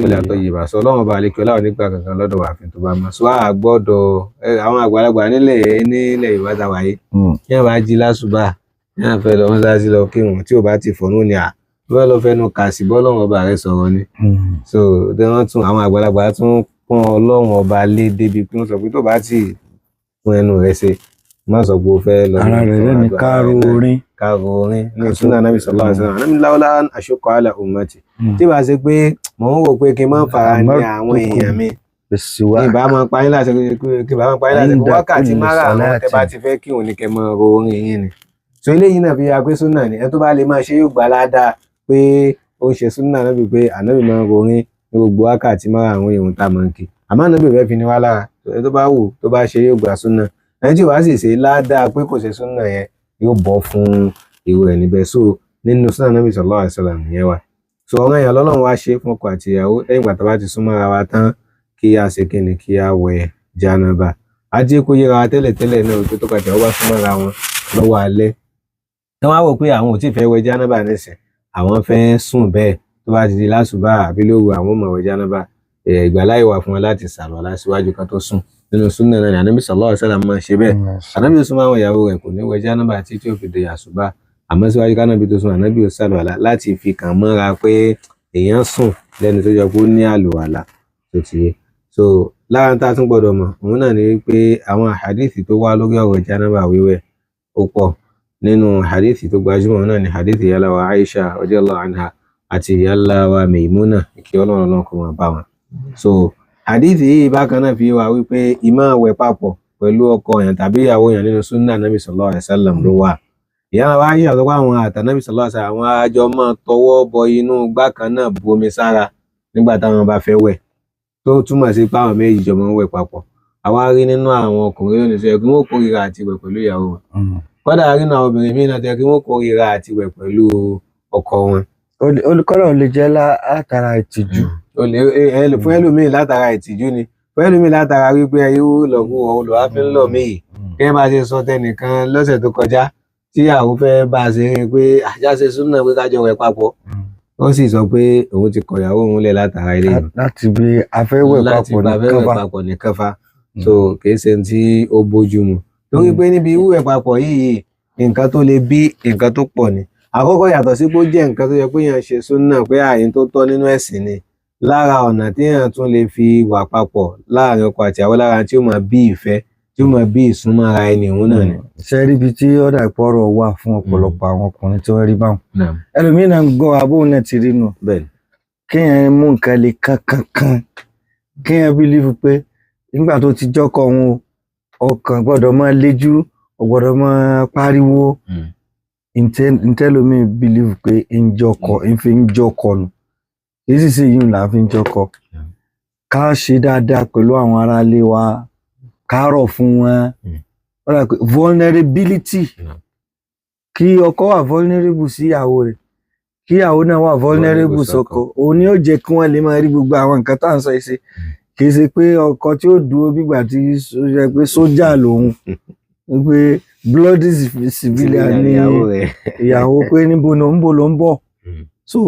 ilà tó yìí bá sọ Ọlọ́run ọba àlekè ọlá ò nígbà kankan lọ́dọ̀ wa àfi tó bá mọ́. So a gbọ́dọ̀ àwọn àgbàlagbà nílẹ̀ nílẹ̀ Yorùbá ta wáyé kí wọ́n bá jí lásùbà kí wọ́n fẹ́ lọ mọ́sálásí lọ kírun tí ò bá ti fọ̀nù ni à fẹ́ lọ fẹnu kà sí bọ́lọ́run ọba rẹ sọ̀rọ̀ ni. So wọ́n tún àwọn àgbàlagbà tún pọ́n Ọlọ́run ọba lé débi pé wọ́n sọ pé tó bá ti fún ẹnu rẹ ṣe má sọ pé o fẹ́ lọ. Ara rẹ̀ lẹ́ni káàró orin. Káàró orin ní ìsúná Ànábì sallallahu alaihi wasallam. Ànábì láwọlá àṣọkọ àlà ummati. Tí bá ṣe pé mò ń wò pé kí n má fara ní àwọn èèyàn mi. Kí n bá máa pa yín láṣẹ kí n bá máa pa yín láṣẹ kí wákàtí márààrún tẹ bá ti fẹ́ kí òun ní kẹ́ máa ro orin yín ni. So eléyìí náà fi ya pé súnà ni ẹni tó bá lè máa ṣe yóò gbà ládàá pé ó ń ṣe súnà Ànábì pé Ànábì máa ń ro orin ní gbogbo wákàtí márààrún ìrun tá a máa ń kí. Àmọ́ Ànábì fẹ́ fi ni wá lára. Ẹni tó bá wù tó bá ṣe yóò gbà súnà. Ẹni tí ò bá sì ṣe ládàá pé kò ṣe súnà yẹn yóò bọ́ fún irú ẹ̀ níbẹ̀. So nínú súnà Ànábì sallallahu alaihi wasallam nìyẹn wà. So ọ̀ràn èèyàn lọ́lọ́run wá ṣe fún ọkọ àti ìyàwó lẹ́yìn ìgbà tá a bá ti súnmọ́ ara wa tán kí a ṣe kíni kí a wẹ̀ jánábà. Ajé kó yẹra wa tẹ́lẹ̀tẹ́lẹ̀ náà wípé tọkọ àti ìyàwó bá súnmọ́ ara wọn lọ́wọ́ alẹ́. Tí wọ́n á wò pé àwọn ò tí ì fẹ́ wẹ̀ jánábà nísìn, àwọn fẹ́ sùn bẹ́ẹ̀ tó bá ti di lásùbà àbí lóru àwọn ò máa wẹ̀ jánábà. Ìgbàláyè wà fún wọn láti ṣàlùwàlá síwájú kan tó sùn. Nínú súnà náà ni Ànábì sallallahu alaihi wasallam máa ń ṣe bẹ́ẹ̀. Ànábì ó súnmọ́ àwọn ìyàwó rẹ̀ kò ní wẹ̀ jánábà tí tí ó fi di àsùbá. Àmọ́ síwájú kánábì tó sùn, Ànábì ó ṣàlùwàlá láti fi kàn mọ́ra pé èèyàn sùn lẹ́nu tó jọ pé ó ní àlùwàlá tó ti yé. So lára tá a tún gbọ́dọ̀ mọ̀, òun náà ni wípé àwọn hadithi tó wá lórí ọ̀rọ̀ jánábà wíwẹ̀ ó pọ̀. Nínú hadithi tó gbajúmọ̀ òun náà ni hadithi ìyá wa Aisha radiyallahu anha àti ìyá wa Maimuna kí Ọlọ́run Ọlọ́run kó máa bá wọn. So hadithi yìí bákan náà fi wá wípé ìmọ̀ wẹ̀ papọ̀ pẹ̀lú ọkọ èèyàn tàbí ìyàwó èèyàn nínú súnà Ànábì sallallahu alaihi wasallam ló wà. Ìyá wa Aisha sọ pé àwọn àtànábì sallallahu alaihi wasallam àwọn àjọ máa tọwọ́ bọ inú igbá kan náà bu omi sára nígbà táwọn bá fẹ́ wẹ̀. Tó túmọ̀ sí pé àwọn méjì jọ máa ń wẹ̀ papọ̀. Àwa rí nínú àwọn ọkùnrin lónìí tó yẹ kí wọ́n kórìíra àti wẹ̀ pẹ̀lú ìyàwó wọn. Kódà rí nínú àwọn obìnrin míì náà tó yẹ kí wọ́n kórìíra àti wẹ̀ pẹ̀lú ọkọ wọn. Olùkọ́lọ̀ lè jẹ́ látara ìtìjú. Fún ẹlòmíì látara ìtìjú ni. Fún ẹlòmíì látara wípé irú lọ́kùn olùwà fi ń lọ̀ mí yìí. Kí ẹ bá ṣe sọ tẹnìkan lọ́sẹ̀ tó kọjá tí ìyàwó fẹ́ bá a ṣe rí pé àjá ṣe súnà pé ká jọ wẹ̀ papọ̀. Ó sì sọ pé òun ti kọ ìyàwó òun lẹ̀ látara ilé yìí. Láti bí afẹ́wẹ̀ papọ̀ nìkan fa. So kì í ṣe tí ó bójú mu. Torí pé níbi wíwẹ̀ papọ̀ yìí nǹkan tó lè bí nǹkan tó pọ̀ ni. Àkọ́kọ́ yàtọ̀ sí pé ó jẹ́ nǹkan tó yẹ pé èèyàn ṣe súnà pé àyín tó tọ́ nínú ẹ̀sìn ni. Lára ọ̀nà tí èèyàn tún lè fi wà papọ̀ láàrin ọkọ àti ìyàwó lára tí ó máa bí ìfẹ́ tí ó máa bí ìsúnmọ́ra ẹni òun náà ni. Ṣé rí ibi tí ọ̀dà ìpọ́rọ̀ wà fún ọ̀pọ̀lọpọ̀ àwọn ọkùnrin tí wọ́n rí báwọn. Ẹlòmíín náà ń gbọ́ abóhùn náà ti rí nù. Kéèyàn mú nǹkan le kankankan, kéèyàn believe pé nígbà tó ti jọ́kọ òun o, ọkàn gbọ́dọ̀ máa lejú, ò gbọ́dọ̀ máa pariwo. Ntẹ́lómi believe pé ń jọkọ, ń fi ń jọkọ nù. Kì í sì ṣe yìí là ń fi ń jọkọ. Ká ṣe dáadáa pẹ̀lú àwọn aráalé wa, ká rọ̀ fún wọn. Ó dà pé vulnerability, kí ọkọ wà vulnerable sí ìyàwó rẹ̀, kí ìyàwó náà wà vulnerable sọ́kọ, òun ni ó jẹ́ kí wọ́n lè máa rí gbogbo àwọn nǹkan tá à ń sọ yìí ṣe. Kì í ṣe pé ọkọ tí ó dúró bígbà tí ó jẹ́ pé sójà lòun, pé bloody civilian ni ìyàwó, pé níbo ló ń bọ̀ ló ń bọ̀. So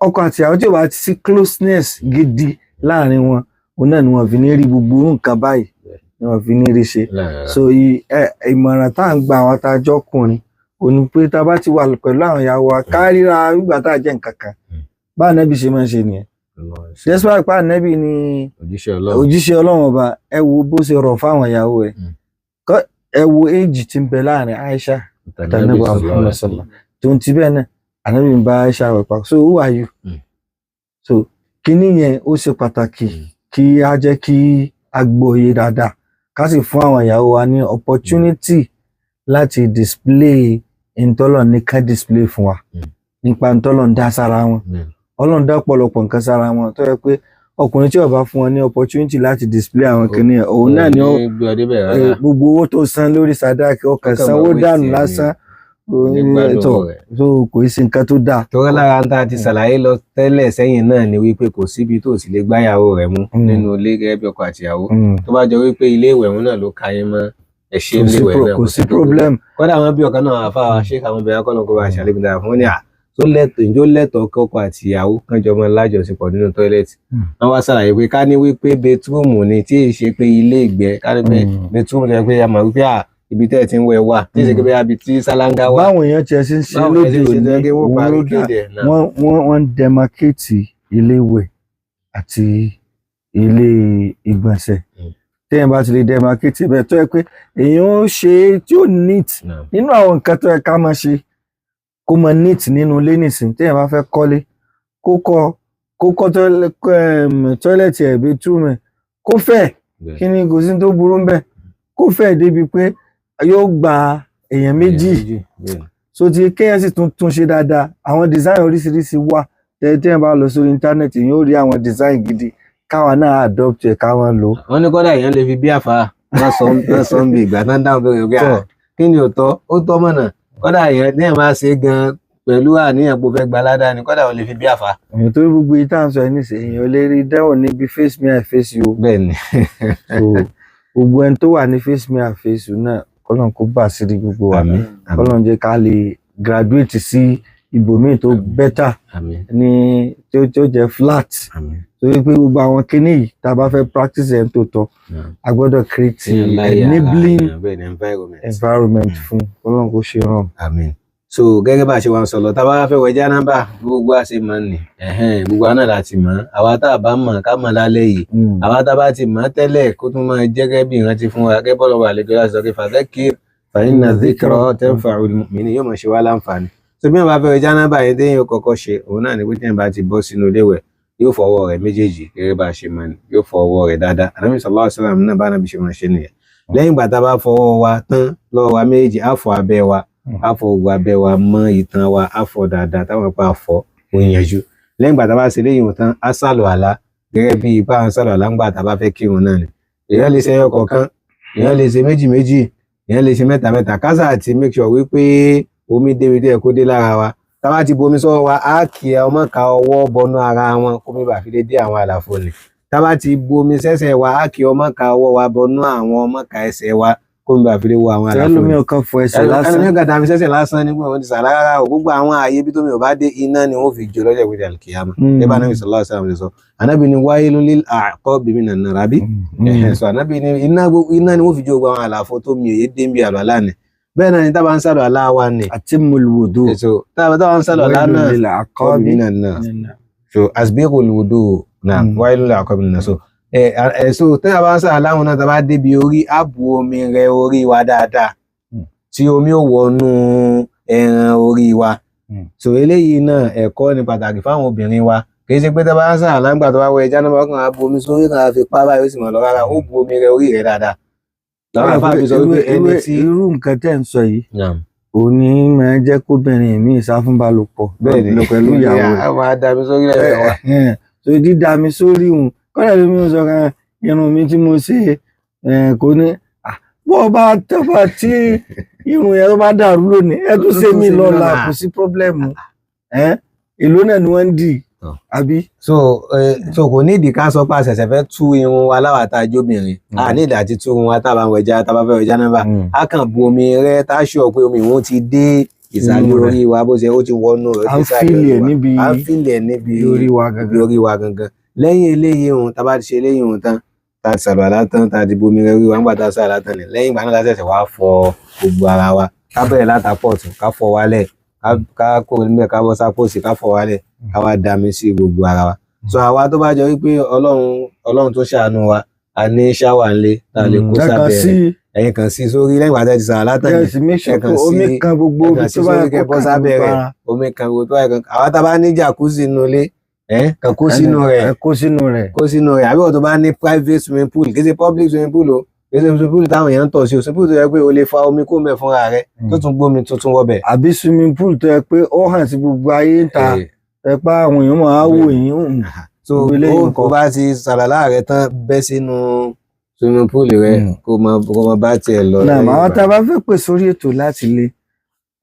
ọkọ àti ìyàwó tí ò bá ti sí closeness gidi láàrin wọn, òun náà ni wọ́n fi ní rí gbogbo nǹkan báyìí, ni wọ́n fi ní rí ṣe. So ìmọ̀ràn tá à ń gba àwọn tá a jọkùnrin òun ni pé tá a bá ti wà pẹ̀lú àwọn ìyàwó wa, ká ríra nígbà tá a jẹ́ nǹkan kan. Bá ànábì ṣe máa ń ṣe nìyẹn. Despite pé ànábì ni òjíṣẹ́ Ọlọ́run ọba, ẹ wo bó ṣe rọ̀ fáwọn ìyàwó rẹ̀. Ẹ wo éèjì tí ń bẹ láàrin Aisha àtànábì Muhammad sallallahu, tó ń ti bẹ́ẹ̀ náà ànábì ń bá Aisha wẹ̀ pa. So who are you? So kíní yẹn ó ṣe pàtàkì kí á jẹ́ kí a gbọ́yé dáadáa, ká sì fún àwọn ìyàwó wa ní opportunity láti display ntọ́lọ̀ ní ká display fún wa nípa ntọ́lọ̀ ń dá sára wọn. Ọlọ́run dá ọ̀pọ̀lọpọ̀ nǹkan sára wọn tó yẹ pé ọkùnrin tí ó bá fún wọn ní opportunity láti display àwọn kìíní ẹ̀, òun náà ni gbogbo owó tó san lórí sàdáàkì, ọkàn sanwó dànù lásán tó kò sí nǹkan tó dáa. Torí lára tá a ti ṣàlàyé lọ tẹ́lẹ̀ sẹ́yìn náà ni wípé kò síbi tó sì lè gbáyàwó rẹ̀ mú nínú ilé gẹ́gẹ́ bí ọkọ àtìyàwó. Tó bá jọ wípé ilé ìwẹ̀ òun náà ló ka yín mọ́, ẹ ṣe ilé ìwẹ̀ náà kò sí problem. Kódà wọn bí ọ̀kan náà àfa ṣé àwọn obìnrin akọ́nà kó bá ṣàlékún dára fún wọn ní à tó lẹ́tọ̀ọ́, ìjó lẹ́tọ̀ọ́ kọ́kọ àti ìyàwó kan jọ máa lájọṣepọ̀ nínú tọ́ílẹ̀tì. Wọ́n wá ṣàlàyé pé ká ní wípé bẹtúrúmù ni tí ì ṣe pé ilé ìgbẹ́, ká ní pé bẹtúrúmù ni pé a mọ̀ wípé à ibi tẹ́ ẹ ti ń wẹ̀ wà, tí ì ṣe pé ibi tí sálángá wà. Báwọn èèyàn tiẹ̀ ṣe ń ṣe lóde òní, òun ló dà wọ́n ń demarcate ilé ìwẹ̀ àti ilé ìgbọ̀nsẹ̀. Téèyàn bá ti lè demarcate bẹ́ẹ̀ tó yẹ pé èèyàn ó ṣe é tí ó neat nínú àwọn nǹkan tó yẹ ká máa ṣe kó mọ neat nínú ilé nìsín. Téèyàn bá fẹ́ kọ́lé, kó kọ́ tọ́ílẹ̀tì ẹ̀, bathroom ẹ̀ kó fẹ̀, kí ni kò sí tó burú ńbẹ̀, kó fẹ̀ débi pé yóò gba èèyàn méjì. So ti kéèyàn sì tún tún ṣe dáadáa. Àwọn design oríṣiríṣi wà, téèyàn bá lọ sórí íńtánẹ́ẹ̀tì yóò rí àwọn design gidi káwa náà adopt ẹ̀ káwọn lò. Wọ́n ní kọ́dà èèyàn lè fi bí àfa wọ́n sọ ń bi ìgbà tán dáhùn pé kí ni ò tọ́, ó tọ́ mọ̀nà. Kódà èèyàn ní ẹ̀ máa ṣe gan pẹ̀lú àníyàn pé ó fẹ́ gba ládàá ni, kódà ó lè fi bí àfa. Èèyàn tó gbogbo yìí tá à ń sọ ẹni sè, èèyàn lè rí dẹ́wọ̀n níbi face me I face you. Bẹ́ẹ̀ni. So gbogbo ẹni tó wà ní face me I face you náà, kọ́lọ́n kó bà sí gbogbo wa, kọ́lọ́n jẹ́ ká lè graduate sí ibòmíì tó better ní tí ó jẹ́ flat. Torí pé gbogbo àwọn kinní yìí tá a bá fẹ́ practice ẹ̀ tó tọ́, a gbọ́dọ̀ create enabling environment fún Ọlọ́run kó ṣe ràn. Àmín. So gẹ́gẹ́ bá a ṣe wá ń sọ lọ, tá a bá fẹ́ wẹ̀ jánábà gbogbo a ṣe máa ń nì, gbogbo àná láti mọ̀, àwa tá a bá mọ̀ ká mọ̀ lálẹ́ yìí, àwa tá a bá ti mọ̀ tẹ́lẹ̀ kó tún máa jẹ́ gẹ́gẹ́ bí ìrántí fún wa, gẹ́gẹ́ bọ́lá wà lẹ́jọ́ láti sọ pé fadhakkir fa inna dhikra tanfa'ul mu'minin, yóò máa ṣe wá láǹfààní. So bí wọn bá fẹ́ wẹ̀ jánábà yẹn, téèyàn kọ́kọ́ ṣe òun náà ni pé téèyàn bá ti bọ́ sínú ilé wẹ̀, yóò fọ ọwọ́ rẹ̀ méjèèjì gẹ́gẹ́ bá a ṣe máa ní, yóò fọ ọwọ́ rẹ̀ dáadáa. Ànábì sallallahu alaihi wasallam náà bá Ànábì ṣe máa ṣe nìyẹn. Lẹ́yìn ìgbà tá a bá fọwọ́ wa tán lọ́wọ́ wa méjèèjì, á fọ abẹ́ wa, á fọ gbogbo abẹ́ wa mọ́ itan wa, á fọ dáadáa táwọn pa fọ ó yanjú. Lẹ́yìn ìgbà tá a bá ṣe léyìn tán, á sàlù àlá gẹ́gẹ́ bí ipá à ń sàlù àlá ńgbà tá a bá fẹ́ kírun náà ni. Èèyàn lè ṣe ẹyọ kọ̀ọ̀kan, èèyàn lè ṣe méjì méjì, èèyàn lè ṣe mẹ́ta mẹ́ta, kásà àti make sure wípé omi débi tó yẹ kó dé lára wa. Tá bá ti bomi sọ́wọ́ wa, á kì ọmọ ká ọwọ́ bọnú ara wọn kó mi bá fi lè dé àwọn àlàfo ni. Tá bá ti bomi sẹ́sẹ̀ wa, á kì ọmọ ká ọwọ́ wa bọnú àwọn ọmọ ká ẹsẹ̀ wa kó mi bá fi lè wọ àwọn àlàfo ni. Ẹlòmíì kan fọ ẹsẹ̀ lásán, ẹlòmíì kan tàbí sẹ́sẹ̀ lásán nígbà wọn ti sàlá rárá o. Gbogbo àwọn ààyè bí tómi ò bá dé, iná ni wọn fi jó lọ́jọ́ ìgbéjà àlùkìyámà. Ẹ bá Ànábì sallallahu alaihi wasallam sọ, Ànábì ni wailun lil a'qabi minan nar, àbí sọ Ànábì ni iná ni wọn fi jó gbogbo àwọn àlàfo tó mi òye dé ń bí àlọ́ àlá ni. Bẹ́ẹ̀ náà ni tá a bá ń sàlọ̀ àlá wa ni. Atimul wudu. So tá a bá ń sàlọ̀ àlá náà, minan nar. So asbighul wudu náà, wailun lil a'qabi minan nar. So so tá a bá ń sàlọ̀ àlá wọn náà, tá a bá débi orí, á bu omi rẹ orí wa dáadáa tí omi ò wọnú ẹran orí wa. So eléyìí náà ẹ̀kọ́ ni pàtàkì fáwọn obìnrin wa. Kì í ṣe pé tó bá ń sàlùwàlá nígbà tó bá wẹ jánábà ọkàn á bu omi sórí kan á fi pa báyìí ó sì mọ̀ lọ rárá, ó bu omi rẹ orí rẹ dáadáa. Làwọn àfáà fi sọ wípé ẹni tí. Irú nǹkan tẹ́ ń sọ yìí òun ní máa jẹ́ kóbìnrin mi ìsáfúnbalòpọ̀ pẹ̀lú ìyàwó rẹ̀. A máa dami sórí lẹ́yìn wa. So dídami sórí òun kọ́lá ló mi sọ kan irun mi tí mo ṣe kò ní bó bá tó bá tí irun yẹn tó bá dàrú lónìí ẹ tún ṣe mí lọ́la, kò sí pọ́blẹ́mù. Èló náà ni wọ́n ń dì àbí. So kò nídìí ká sọ pé a ṣẹ̀ṣẹ̀ fẹ́ tú irun wa láwa tá a jóbìnrin, a nídìí àti tú irun wa tá a bá ń wẹja, tá a bá fẹ́ wẹja náà bá a kàn bu omi rẹ tá a ṣọ pé omi ìwọ̀n ti dé ìsàlẹ̀ orí wa bó ṣe ó ti wọnú rẹ. À ń fìlẹ̀ níbi à ń fìlẹ̀ níbi orí wa gangan. Lẹ́yìn eléyìí ohun tá a bá ti ṣe eléyìí ohun tán, tá a ti ṣàlùwàlá tán, tá a ti bomi rẹ orí wa nígbà tá a ṣàlùwàlá tán ni lẹ́yìn ìgbà náà la ṣẹ̀ṣẹ̀ wá fọ gbogbo ara wa, ká bẹ̀rẹ̀ látàpọ̀ tún ká fọ wálẹ̀, ká kó níbẹ̀ ká bọ́ sápò sí ká fọ wálẹ̀, ká wá dami sí gbogbo ara wa. So àwa tó bá jọ wípé Ọlọ́run tó ṣàánú wa, a ní ṣáwà ńlé tá a lè kó sábẹ́ rẹ̀, ẹ̀yin kan sí sórí lẹ́yìn ìgbà tẹ́ ti sàrà látàn yìí, ẹ kàn sí omi kan gbogbo ibi tó bá yẹ kó sábẹ́ rẹ̀, omi kan gbogbo tó bá yẹ kan. Àwa tá a bá ní jacuzzi nínú ilé, kàn kó sínú rẹ̀, kó sínú rẹ̀, kó sínú rẹ̀. Àbí wọ́n tó bá ní private swimming pool, kì í ṣe public swimming pool o, kì í ṣe swimming pool táwọn èèyàn ń tọ̀ sí o, swimming pool tó yẹ pé o lè fa omi kó mẹ́ fúnra rẹ̀ tó tún gbómi tuntun wọbẹ̀. Àbí swimming pool tó yẹ pé ó hàn sí gbogbo ayé ń ta ẹ pa àwọn èèyàn máa wò yín. So ó bá ti sàlàlá rẹ tán, bẹ́ sínú swimming pool rẹ kó mọ bá tiẹ̀ lọ. Náà àwọn tá a bá fẹ́ pè sórí ètò láti lé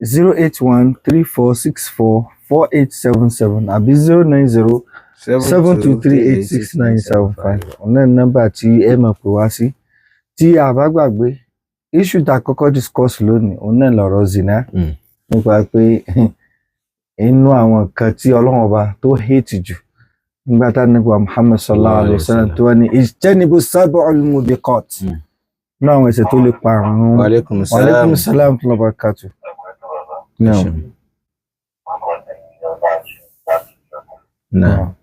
081 34 64 4877 àbí 090 723 86975 ọ̀nà nọ́mbà tí ẹ máa pè wá sí. Tí a bá gbàgbé issue tá a kọ́kọ́ discuss lónìí, òun náà lọ̀rọ̀ zina, nípa pé inú àwọn nǹkan tí Ọlọ́run ọba tó hate jù nígbà tá nípa Muhammad sallallahu alayhi wa sallam tó wà ní ijtanibu sab'al mubiqat, ní àwọn ẹ̀ṣẹ̀ tó lè pa àrùn. Wa alaikum salam wa barakatuh. Naam. Naam.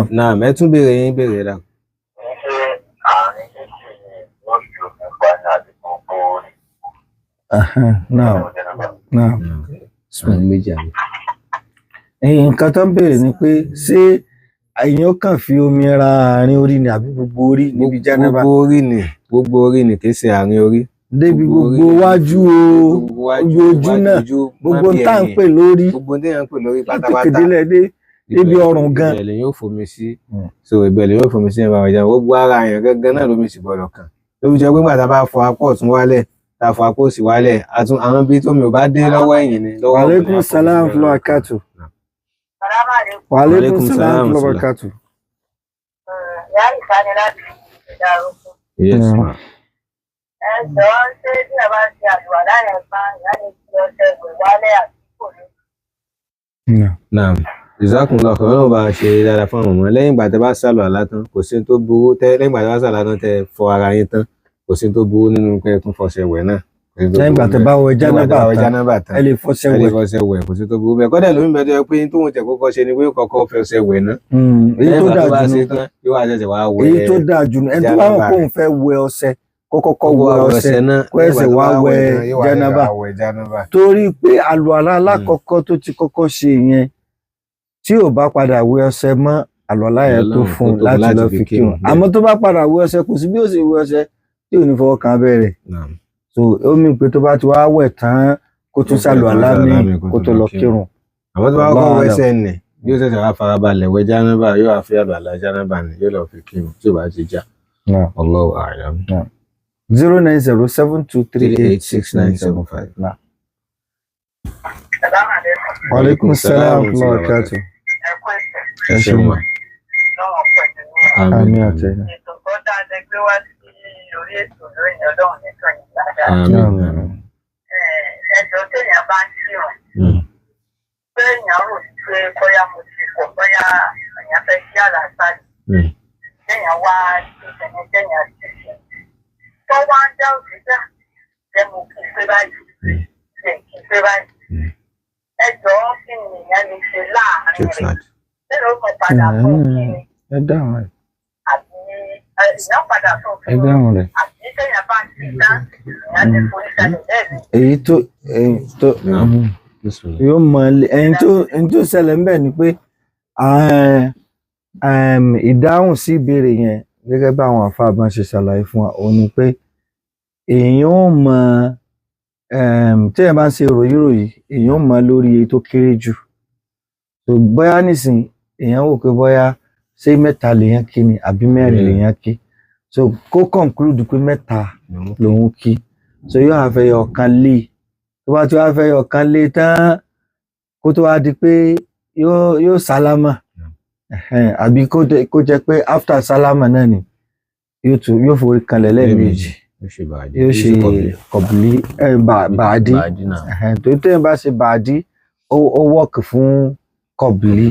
Naam, ẹ tún béèrè yín béèrè dà. Naam. Naam. Nǹkan tó ń béèrè ni pé ṣé èèyàn kàn fi omi ra àárín orí ni àbí gbogbo orí níbi jánábà? Gbogbo orí ni, gbogbo orí ni, kì í ṣe àárín orí. Débi gbogbo wájú o, ojú náà, gbogbo tá à ń pè lórí, gbogbo tí à ń pè lórí pátápátá. Látòkè délẹ̀ débi ọrùn gan. Ìbẹ̀lẹ̀ yóò fomi sí. So ìbẹ̀lẹ̀ yóò fomi sí ẹ̀bà ọ̀jà. Gbogbo ara èèyàn gangan náà lómi sì gbọ́dọ̀ kàn. Ló fi jẹ́ pé nígbà tá a bá fọ apá ọ̀tún wálẹ̀, tá a fọ apá òsì wálẹ̀, àwọn ibi tómi ò bá dé lọ́wọ́ ẹ̀yìn ni. Wa alaikum salam wa barakatuh. Wa alaikum salam wa barakatuh. Yes, ma. Ẹ jọ̀ọ́, ṣé bí a bá ṣe àlùwàlá yẹn tán, ìyá lè fi ọṣẹ ìwẹ̀ wálẹ̀ àti kò ní. Naam. Jazakumullahu khairan. Ọlọ́run bá ṣe dáadáa fún àwọn ọmọ. Lẹ́yìn ìgbà tẹ́ bá ṣàlùwàlá tán, kò sí tó burú tẹ́ lẹ́yìn ìgbà tẹ́ bá ṣàlùwàlá tán tẹ́ fọ ara yín tán, kò sí tó burú nínú pé ẹ tún fọṣẹ wẹ̀ náà. Lẹ́yìn ìgbà tẹ́ bá wẹ jánábà tán, ẹ lè fọṣẹ wẹ̀. Ẹ lè fọṣẹ wẹ̀, kò sí tó burú bẹ́ẹ̀. Kọ́dà lómi bẹ́ẹ̀ tó yẹ pé tóun tẹ̀ kọ́kọ́ ṣe ni pé kọ́kọ́ fọṣẹ wẹ̀ náà. Èyí tó dáa jù nù. Yóò wá ṣẹ̀ṣẹ̀ wá wẹ̀. Èyí tó dáa jù nù. Ẹni tó bá mọ̀ kóun fẹ́ wẹ ọṣẹ, kọ́kọ́kọ́ wẹ ọṣẹ kó ẹsẹ̀ wá wẹ jánábà. Torí pé àlùwàlá alákọ̀ọ́kọ́ tó ti kọ́kọ́ ṣe yẹn, tí ò bá padà wẹ ọṣẹ mọ́, àlùwàlá yẹn tó fún un láti lọ fi kírun. Àmọ́ tó bá padà wẹ ọṣẹ, kò sí bí ó ṣe wẹ ọṣẹ tí ò ní fọwọ́ kan abẹ́rẹ́. So ó mì pé tó bá ti wá wẹ̀ tán, kó tún ṣàlùwàlá míì kó tó lọ kírun. Àmọ́ tó bá kọ́ wẹsẹ̀ nì, yóò ṣẹ̀ṣẹ̀ wá farabalẹ̀ wẹ jánábà, yóò wá fi àlùwàlá jánábà nì, yóò lọ fi kírun tí ò bá ti já. Allahu a'lam. 090 723 86975. Wa alaikum salam wa barakatuh. Ẹ ṣeun wa. Àmín àtẹ̀yìn. Ètò tó dáa lẹ gbé wá sí orí ètò lónìí, Ọlọ́run nìkan yìí dáadáa. Àmín. Ẹjọ́ téèyàn bá ń kírun, pé èèyàn rò pé bóyá mo ti kọ̀, bóyá èèyàn fẹ́ kí àlàáfíà yìí, téèyàn wá ìtẹ̀yìn téèyàn sì ṣe. Tó wá ń dá òṣìṣẹ́ jẹ́ mo kí pé báyìí, jẹ́ kí pé báyìí. Ẹjọ́ kí ni èèyàn lè ṣe láàárín rẹ̀? Nínú ó mọ̀ padà bọ̀ kí ni? Ẹ dáhùn rẹ̀. Àbí Èèyàn padà sọ Ẹ fún un dáhùn rẹ̀. àbí téèyàn bá ń ṣe tán, èèyàn lè forí kalẹ̀ lẹ́ẹ̀mejì. Èyí tó èyí tó Naam. Bismillah. yóò mọ ẹni tó ṣẹlẹ̀ ń bẹ̀ ni pé ìdáhùn sí ìbéèrè yẹn, gẹ́gẹ́ bí àwọn àfáà bá ṣe ṣàlàyé fún wa, òun ni pé èèyàn ò mọ téèyàn bá ń ṣe ròyìnròyìn, èèyàn ò mọ lórí èyí tó kéré jù. So bóyá nísìn èèyàn wò pé bóyá ṣé mẹ́ta lèèyàn kí ni àbí mẹ́rin lèèyàn kí, so kó conclude pé mẹ́ta lòun kí, so yóò wá fẹ́ yọ ọ̀kan lé e. Tó bá ti wá fẹ́ yọ ọ̀kan lé e tán, kó tó wá di pé yóò sálámà. Ẹ̀hẹ́n, àbí kó jẹ́ pé after sálámà náà ni yóò tún yóò forí kanlẹ̀ lẹ́ẹ̀mejì. Yóò ṣe bàdí. Yóò ṣe kọ̀bìlì, bàdí. Bàdí náà. Ẹ̀hẹ́n, tó téèyàn bá ṣe bàdí, ó work fún kọ̀bìlì,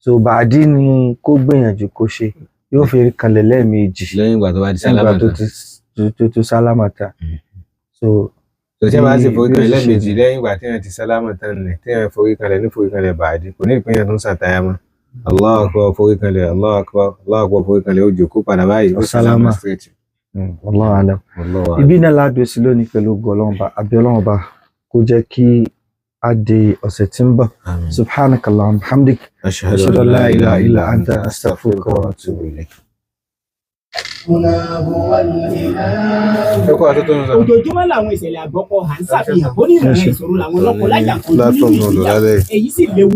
so bàdí ni kó gbìyànjú kó ṣe, yóò forí kanlẹ̀ lẹ́ẹ̀mejì Lẹ́yìn ìgbà tó bá di lẹ́yìn ìgbà sálámà tó tán. ti tó sálámà tán. So Tó tí a bá sì forí bí ó kanlẹ̀ ṣe ṣe lẹ́ẹ̀mejì lẹ́yìn ìgbà téèyàn ti sálámà tán ni téèyàn forí kanlẹ̀ ní forí kanlẹ̀ bàdí, kò ní ìpínyà tó ń sàtáyà mọ́. Allahu akbar, forí kanlẹ̀, Allahu akbar, Allahu akbar, forí kanlẹ̀, ó jókòó padà báyìí, ó Sálámà. sálámà straight. Wallahu alam. Wallahu a'lam. Ibi náà ládùú sí lónìí pẹ̀lú ògo Ọlọ́run bá àbí Ọlọ́run bá kó jẹ́ kí a di ọ̀sẹ̀ tí ń bọ̀. Àmín. Subhanakallahumma hamdik, Ashhadu ashhadu an la ilaha illa anta, astaghfiruka wa atubu ilayk. Ẹ Ẹ kú àtúntò ń sọ. Ojoojúmọ́ làwọn ìṣẹ̀lẹ̀ àgbọ́kọ̀ à ń ṣàfihàn bó ní ìrìnà ìṣòro làwọn lọ́kọ láyà ń kojú Platform nínú náà lò ìgbéyàwó. lálẹ́ yìí. Èyí sì léwu.